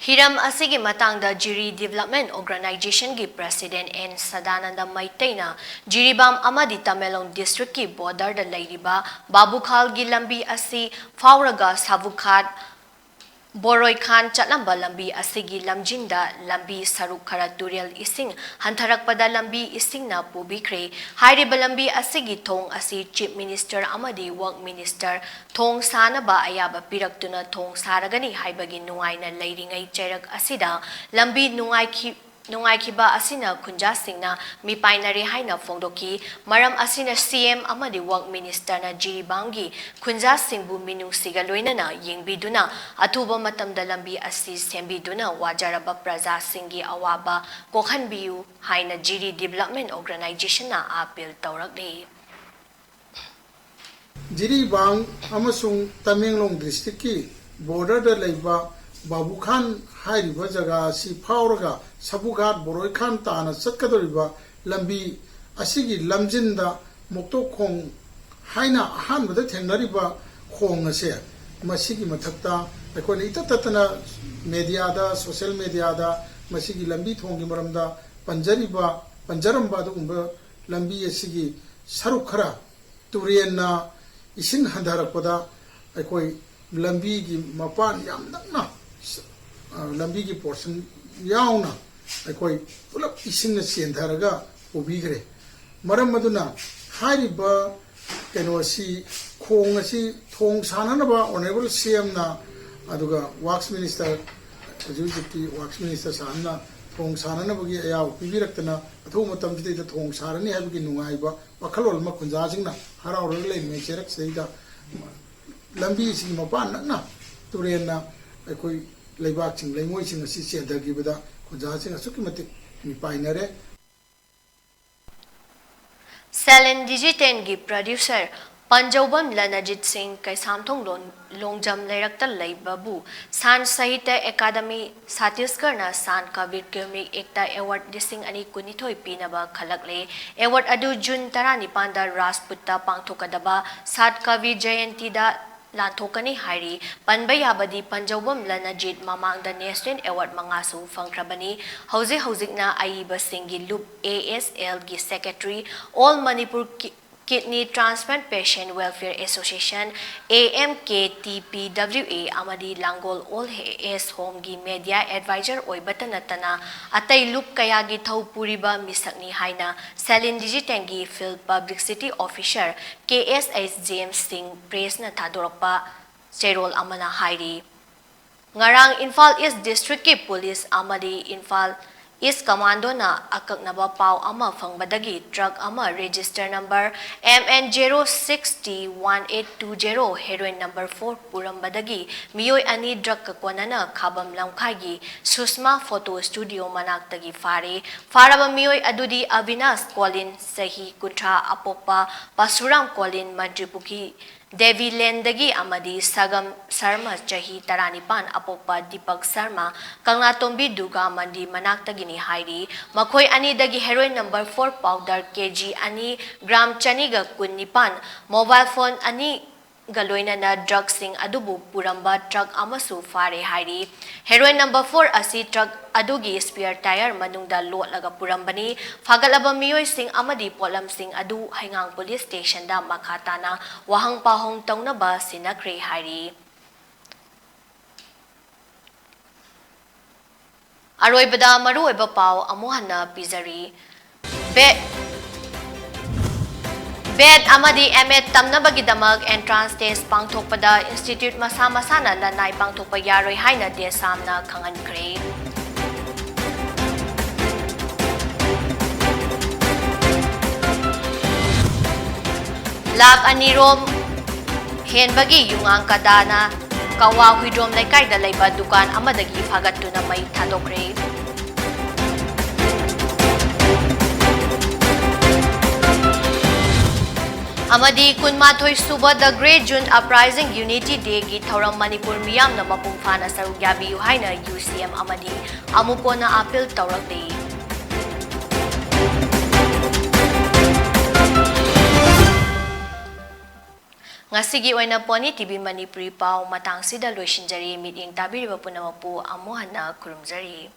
ꯍꯤꯔꯝ ꯑꯁꯤꯒꯤ ꯃꯇꯥꯡꯗ ꯖꯤꯔꯤ Development Organization ꯒꯤ President ꯑꯦꯟ ꯁꯗꯥꯅꯟꯗ ꯃꯩꯇꯩꯅ ꯖꯤꯔꯤꯕꯥꯝ ꯑꯃꯗꯤ ꯇꯃꯦꯡꯂꯣꯡ district ꯀꯤ border ꯗ ꯂꯩꯔꯤꯕ ꯕꯥꯕꯨꯈꯥꯜꯒꯤ ꯂꯝꯕꯤ ꯑꯁꯤ ꯐꯥꯎꯔꯒ ꯁꯥꯕꯨꯈꯥꯠ ꯕꯣꯔꯣꯏꯈꯥꯟ ꯆꯠꯂꯝꯕ ꯂꯝꯕꯤ ꯑꯁꯤꯒꯤ ꯂꯝꯖꯤꯡꯗ ꯂꯝꯕꯤ ꯁꯔꯨꯛ ꯈꯔ ꯇꯨꯔꯦꯜ ꯏꯁꯤꯡ ꯍꯟꯊꯔꯛꯄꯗ ꯂꯝꯕꯤ ꯏꯁꯤꯡꯅ ꯄꯨꯕꯤꯈ꯭ꯔꯦ꯫ ꯍꯥꯏꯔꯤꯕ ꯂꯝꯕꯤ ꯑꯁꯤꯒꯤ ꯊꯣꯡ ꯑꯁꯤ Chief Minister ꯑꯃꯗꯤ Work Minister ꯊꯣꯡ ꯁꯥꯅꯕ ꯑꯌꯥꯕ ꯄꯤꯔꯛꯇꯨꯅ ꯊꯣꯡ ꯁꯥꯔꯒꯅꯤ ꯍꯥꯏꯕꯒꯤ ꯅꯨꯡꯉꯥꯏꯅ ꯂꯩꯔꯤꯉꯩ ꯆꯩꯔꯛ ꯑꯁꯤꯗ ꯂꯝꯕꯤ ꯅꯨꯡꯉꯥꯏꯈꯤ-, ꯅꯨꯡꯉꯥꯏꯈꯤꯕ ꯑꯁꯤꯅ ꯈꯨꯟꯖꯥꯁꯤꯡꯅ ꯃꯤꯄꯥꯏꯅꯔꯦ ꯍꯥꯏꯅ ꯐꯣꯡꯗꯣꯛꯈꯤ꯫ ꯃꯔꯝ ꯑꯁꯤꯅ ꯁꯤ ꯑꯦꯝ ꯑꯃꯗꯤ Work Minister ꯅ ꯖꯤꯔꯤꯕꯥꯝꯒꯤ ꯈꯨꯟꯖꯥꯁꯤꯡꯕꯨ ꯃꯤꯅꯨꯡꯁꯤꯒ ꯂꯣꯏꯅꯅ ꯌꯦꯡꯕꯤꯗꯨꯅ ꯑꯊꯨꯕ ꯃꯇꯝꯗ ꯂꯝꯕꯤ ꯑꯁꯤ ꯁꯦꯝꯕꯤꯗꯨꯅ ꯋꯥꯖꯔꯕ ꯄ꯭ꯔꯖꯥꯁꯤꯡꯒꯤ ꯑꯋꯥꯕ ꯀꯣꯛꯍꯟꯕꯤꯌꯨ ꯍꯥꯏꯅ ꯖꯤꯔꯤ Development Organization ꯅ appeal ꯇꯧꯔꯛꯂꯤ꯫ ꯖꯤꯔꯤꯕꯥꯝ ꯑꯃꯁꯨꯡ ꯇꯃꯦꯡꯂꯣꯡ district ꯀꯤ border ꯗ ꯂꯩꯕ ꯕꯥꯕꯨꯈꯥꯟ ꯍꯥꯏꯔꯤꯕ ꯖꯒꯥ ꯑꯁꯤ ꯐꯥꯎꯔꯒ ꯁꯥꯕꯨꯈꯥꯠ ꯕꯣꯔꯣꯏꯈꯥꯟ ꯇꯥꯅ ꯆꯠꯀꯗꯧꯔꯤꯕ ꯂꯝꯕꯤ ꯑꯁꯤꯒꯤ ꯂꯝꯖꯤꯟꯗ ꯃꯣꯛꯇꯣꯛꯈꯣꯡ ꯍꯥꯏꯅ ꯑꯍꯥꯟꯕꯗ ꯊꯦꯡꯅꯔꯤꯕ ꯈꯣꯡ ꯑꯁꯦ, ꯃꯁꯤꯒꯤ ꯃꯊꯛꯇ ꯑꯩꯈꯣꯏꯅ ꯏꯇꯠ ꯇꯠꯇꯅ media ꯗ, social media ꯗ ꯃꯁꯤꯒꯤ ꯂꯝꯕꯤ ꯊꯣꯡꯒꯤ ꯃꯔꯝꯗ ꯄꯟꯖꯔꯤꯕ, ꯄꯟꯖꯔꯝꯕ ꯑꯗꯨꯒꯨꯝꯕ ꯂꯝꯕꯤ ꯑꯁꯤꯒꯤ ꯁꯔꯨꯛ ꯈꯔ ꯇꯨꯔꯦꯟꯅ ꯏꯁꯤꯡ ꯍꯟꯊꯔꯛꯄꯗ ꯑꯩꯈꯣꯏ ꯂꯝꯕꯤꯒꯤ ꯃꯄꯥꯟ ꯌꯥꯝ ꯅꯛꯅ, ꯑ, ꯂꯝꯕꯤꯒꯤ portion ꯌꯥꯎꯅ ꯑꯩꯈꯣꯏ ꯄꯨꯂꯞ ꯏꯁꯤꯡꯅ ꯆꯦꯟꯊꯔꯒ ꯄꯨꯕꯤꯈ꯭ꯔꯦ꯫ ꯃꯔꯝ ꯑꯗꯨꯅ ꯍꯥꯏꯔꯤꯕ ꯀꯩꯅꯣ ꯑꯁꯤ, ꯈꯣꯡ ꯑꯁꯤ ꯊꯣꯡ ꯁꯥꯅꯅꯕ Honourable ꯁꯤ ꯑꯦꯝꯅ, ꯑꯗꯨꯒ Works Minister, ꯍꯧꯖꯤꯛ ꯍꯧꯖꯤꯛꯀꯤ Works Minister ꯁꯥꯍꯟꯅ ꯊꯣꯡ ꯁꯥꯅꯅꯕꯒꯤ ꯑꯌꯥꯕ ꯄꯤꯕꯤꯔꯛꯇꯅ ꯑꯊꯨꯕ ꯃꯇꯝꯁꯤꯗꯩꯗ ꯊꯣꯡ ꯁꯥꯔꯅꯤ ꯍꯥꯏꯕꯒꯤ ꯅꯨꯡꯉꯥꯏꯕ ꯋꯥꯈꯜꯂꯣꯟ ꯑꯃ ꯈꯨꯟꯖꯥꯁꯤꯡꯅ ꯍꯔꯥꯎꯔꯒ ꯂꯩꯔꯤꯉꯩ ꯆꯩꯔꯛꯁꯤꯗꯩꯗ ꯂꯝꯕꯤꯁꯤꯒꯤ ꯃꯄꯥꯟ ꯅꯛꯅ ꯇꯨꯔꯦꯟꯅ ꯑꯩꯈꯣꯏ ꯂꯩꯕꯥꯛꯁꯤꯡ, ꯂꯩꯉꯣꯏꯁꯤꯡ ꯑꯁꯤ ꯆꯦꯟꯊꯈꯤꯕꯗ ꯈꯨꯟꯖꯥꯁꯤꯡ ꯑꯁꯨꯛꯀꯤ ꯃꯇꯤꯛ ꯃꯤꯄꯥꯏꯅꯔꯦ꯫ Salon Digital ꯒꯤ producer ꯄꯟꯖꯧꯕꯝ ꯂꯅꯖꯤꯠ ꯁꯤꯡ ꯀꯩꯁꯥꯝꯊꯣꯡ ꯂꯣꯡ-, ꯂꯣꯡꯖꯝ ꯂꯩꯔꯛꯇ ꯂꯩꯕꯕꯨ ꯁꯥꯟ ꯁꯥꯍꯤꯇ꯭ꯌ ꯑꯦꯀꯥꯗꯃꯤ ꯁꯥꯇꯤꯁꯒꯔꯅ ꯁꯥꯟ ꯀꯕꯤꯔ ꯀ꯭ꯌꯨꯃꯤꯛ ꯑꯦꯛꯇ award ꯂꯤꯁꯤꯡ ꯑꯅꯤ ꯀꯨꯟꯅꯤꯊꯣꯏ ꯄꯤꯅꯕ ꯈꯜꯂꯛꯂꯦ꯫ Award ꯑꯗꯨ ꯖꯨꯟ ꯇꯔꯥꯅꯤꯄꯥꯟꯗ ꯔꯥꯖꯄꯨꯠꯇ ꯄꯥꯡꯊꯣꯛꯀꯗꯕ ꯁꯥꯠ ꯀꯕꯤꯔ ꯖꯌꯟꯇꯤꯗ ꯂꯥꯟꯊꯣꯛꯀꯅꯤ ꯍꯥꯏꯔꯤ꯫ ꯄꯟꯕ ꯌꯥꯕꯗꯤ ꯄꯟꯖꯧꯕꯝ ꯂꯅꯖꯤꯠ ꯃꯃꯥꯡꯗ National Award ꯃꯉꯥꯁꯨ ꯐꯪꯈ꯭ꯔꯕꯅꯤ꯫ ꯍꯧꯖꯤꯛ ꯍꯧꯖꯤꯛꯅ ꯑꯏꯕꯁꯤꯡꯒꯤ ꯂꯨꯞ, A S L ꯒꯤ secretary, All Manipur Ki-, Kidney Transplant Patient Welfare Association, A M K T P W A, ꯑꯃꯗꯤ ꯂꯥꯡꯒꯣꯜ Old Age Home ꯒꯤ media advisor ꯑꯣꯏꯕꯇ ꯅꯠꯇꯅ ꯑꯇꯩ ꯂꯨꯞ ꯀꯌꯥꯒꯤ ꯊꯧ ꯄꯨꯔꯤꯕ ꯃꯤꯁꯛꯅꯤ ꯍꯥꯏꯅ Salin Digital ꯒꯤ field publicity officer K S H James Singh press ꯅ ꯊꯥꯗꯣꯔꯛꯄ ꯆꯦꯔꯣꯜ ꯑꯃꯅ ꯍꯥꯏꯔꯤ꯫ ꯉꯔꯥꯡ ꯏꯝꯐꯥꯜ East District ꯀꯤ police ꯑꯃꯗꯤ ꯏꯝꯐꯥꯜ East Commando ꯅ ꯑꯀꯛꯅꯕ ꯄꯥꯎ ꯑꯃ ꯐꯪꯕꯗꯒꯤ truck ꯑꯃ register number M N zero six T one eight two zero heroin number four ꯄꯨꯔꯝꯕꯗꯒꯤ ꯃꯤꯑꯣꯏ ꯑꯅꯤ drug ꯀ ꯀꯣꯟꯅꯅ ꯈꯥꯕꯝ ꯂꯝꯈꯥꯏꯒꯤ Sushma Photo Studio ꯃꯅꯥꯛꯇꯒꯤ ꯐꯥꯔꯦ꯫ ꯐꯥꯔꯕ ꯃꯤꯑꯣꯏ ꯑꯗꯨꯗꯤ ꯑꯕꯤꯅꯥꯁ ꯀꯣꯂꯤꯟ, ꯆꯍꯤ ꯀꯨꯟꯊ꯭ꯔꯥ, ꯑꯄꯣꯛꯄ ꯄꯥꯁꯨꯔꯥꯝ ꯀꯣꯂꯤꯟ, ꯃꯟꯇ꯭ꯔꯤꯄꯨꯈ꯭ꯔꯤ ꯗꯦꯕꯤ ꯂꯦꯟꯗꯒꯤ ꯑꯃꯗꯤ ꯁꯒꯝ ꯁꯔꯃ, ꯆꯍꯤ ꯇꯔꯥꯅꯤꯄꯥꯟ, ꯑꯄꯣꯛꯄ ꯗꯤꯄꯛ ꯁꯔꯃ, ꯀꯪꯂꯥꯇꯣꯝꯕꯤ ꯗꯨꯔꯒꯥ ꯃꯟꯗꯤꯔ ꯃꯅꯥꯛꯇꯒꯤꯅꯤ ꯍꯥꯏꯔꯤ꯫ ꯃꯈꯣꯏ ꯑꯅꯤꯗꯒꯤ heroin number four powder K G ꯑꯅꯤ, gram ꯆꯅꯤꯒ ꯀꯨꯟꯅꯤꯄꯥꯟ, mobile phone ꯑꯅꯤꯒ ꯂꯣꯏꯅꯅ drug ꯁꯤꯡ ꯑꯗꯨꯕꯨ ꯄꯨꯔꯝꯕ truck ꯑꯃꯁꯨ ꯐꯥꯔꯦ ꯍꯥꯏꯔꯤ꯫ Heroin number four ꯑꯁꯤ truck ꯑꯗꯨꯒꯤ spare tyre ꯃꯅꯨꯡꯗ ꯂꯣꯠꯂꯒ ꯄꯨꯔꯝꯕꯅꯤ꯫ ꯐꯥꯒꯠꯂꯕ ꯃꯤꯑꯣꯏꯁꯤꯡ ꯑꯃꯗꯤ ꯄꯣꯠꯂꯝꯁꯤꯡ ꯑꯗꯨ ꯍꯩꯉꯥꯡ police station ꯗ ꯃꯈꯥ ꯇꯥꯅ ꯋꯥꯍꯪ ꯄꯥꯎꯍꯪ ꯇꯧꯅꯕ ꯁꯤꯟꯅꯈ꯭ꯔꯦ ꯍꯥꯏꯔꯤ꯫ ꯑꯔꯣꯏꯕꯗ ꯃꯔꯨꯑꯣꯏꯕ ꯄꯥꯎ ꯑꯃꯨꯛ ꯍꯟꯅ ꯄꯤꯖꯔꯤ꯫ ꯕꯦꯠ, ꯕꯦꯠ ꯑꯃꯗꯤ ꯑꯦꯝ ꯑꯦꯗ ꯇꯝꯅꯕꯒꯤꯗꯃꯛ entrance test ꯄꯥꯡꯊꯣꯛꯄꯗ institute ꯃꯁꯥ ꯃꯁꯥꯅ ꯂꯅꯥꯏ ꯄꯥꯡꯊꯣꯛꯄ ꯌꯥꯔꯣꯏ ꯍꯥꯏꯅ ꯗꯦꯁꯥꯝꯅ ꯈꯪꯍꯟꯈ꯭ꯔꯦ꯫ ꯂꯥꯈ ꯑꯅꯤ ꯔꯣꯝ ꯍꯦꯟꯕꯒꯤ ꯌꯨꯉꯥꯡ ꯀꯗꯥꯅ ꯀꯋꯥ ꯍꯨꯏꯗ꯭ꯔꯣꯝ ꯂꯩꯀꯥꯏꯗ ꯂꯩꯕ ꯗꯨꯀꯥꯟ ꯑꯃꯗꯒꯤ ꯐꯥꯒꯠꯇꯨꯅ ꯃꯩ ꯊꯥꯗꯣꯛꯈ꯭ꯔꯦ꯫ ꯑꯃꯗꯤ ꯀꯨꯟꯃꯥꯊꯣꯏ ꯁꯨꯕ The Great June Uprising Unity Day ꯒꯤ ꯊꯧꯔꯝ ꯃꯅꯤꯄꯨꯔ ꯃꯤꯌꯥꯝꯅ ꯃꯄꯨꯡ ꯐꯥꯅ ꯁꯔꯨꯛ ꯌꯥꯕꯤꯌꯨ ꯍꯥꯏꯅ U C M ꯑꯃꯗꯤ ꯑꯃꯨꯛ ꯀꯣꯟꯅ appeal ꯇꯧꯔꯛꯂꯤ꯫ ꯉꯁꯤꯒꯤ ꯑꯣꯏꯅ Pony TV ꯃꯅꯤꯄꯨꯔꯤ ꯄꯥꯎ ꯃꯇꯥꯡꯁꯤꯗ ꯂꯣꯏꯁꯤꯟꯖꯔꯤ꯫ ꯃꯤꯠꯌꯦꯡ ꯇꯥꯕꯤꯔꯤꯕ ꯄꯨꯝꯅꯃꯛꯄꯨ ꯑꯃꯨꯛ ꯍꯟꯅ ꯈꯨꯔꯨꯝꯖꯔꯤ꯫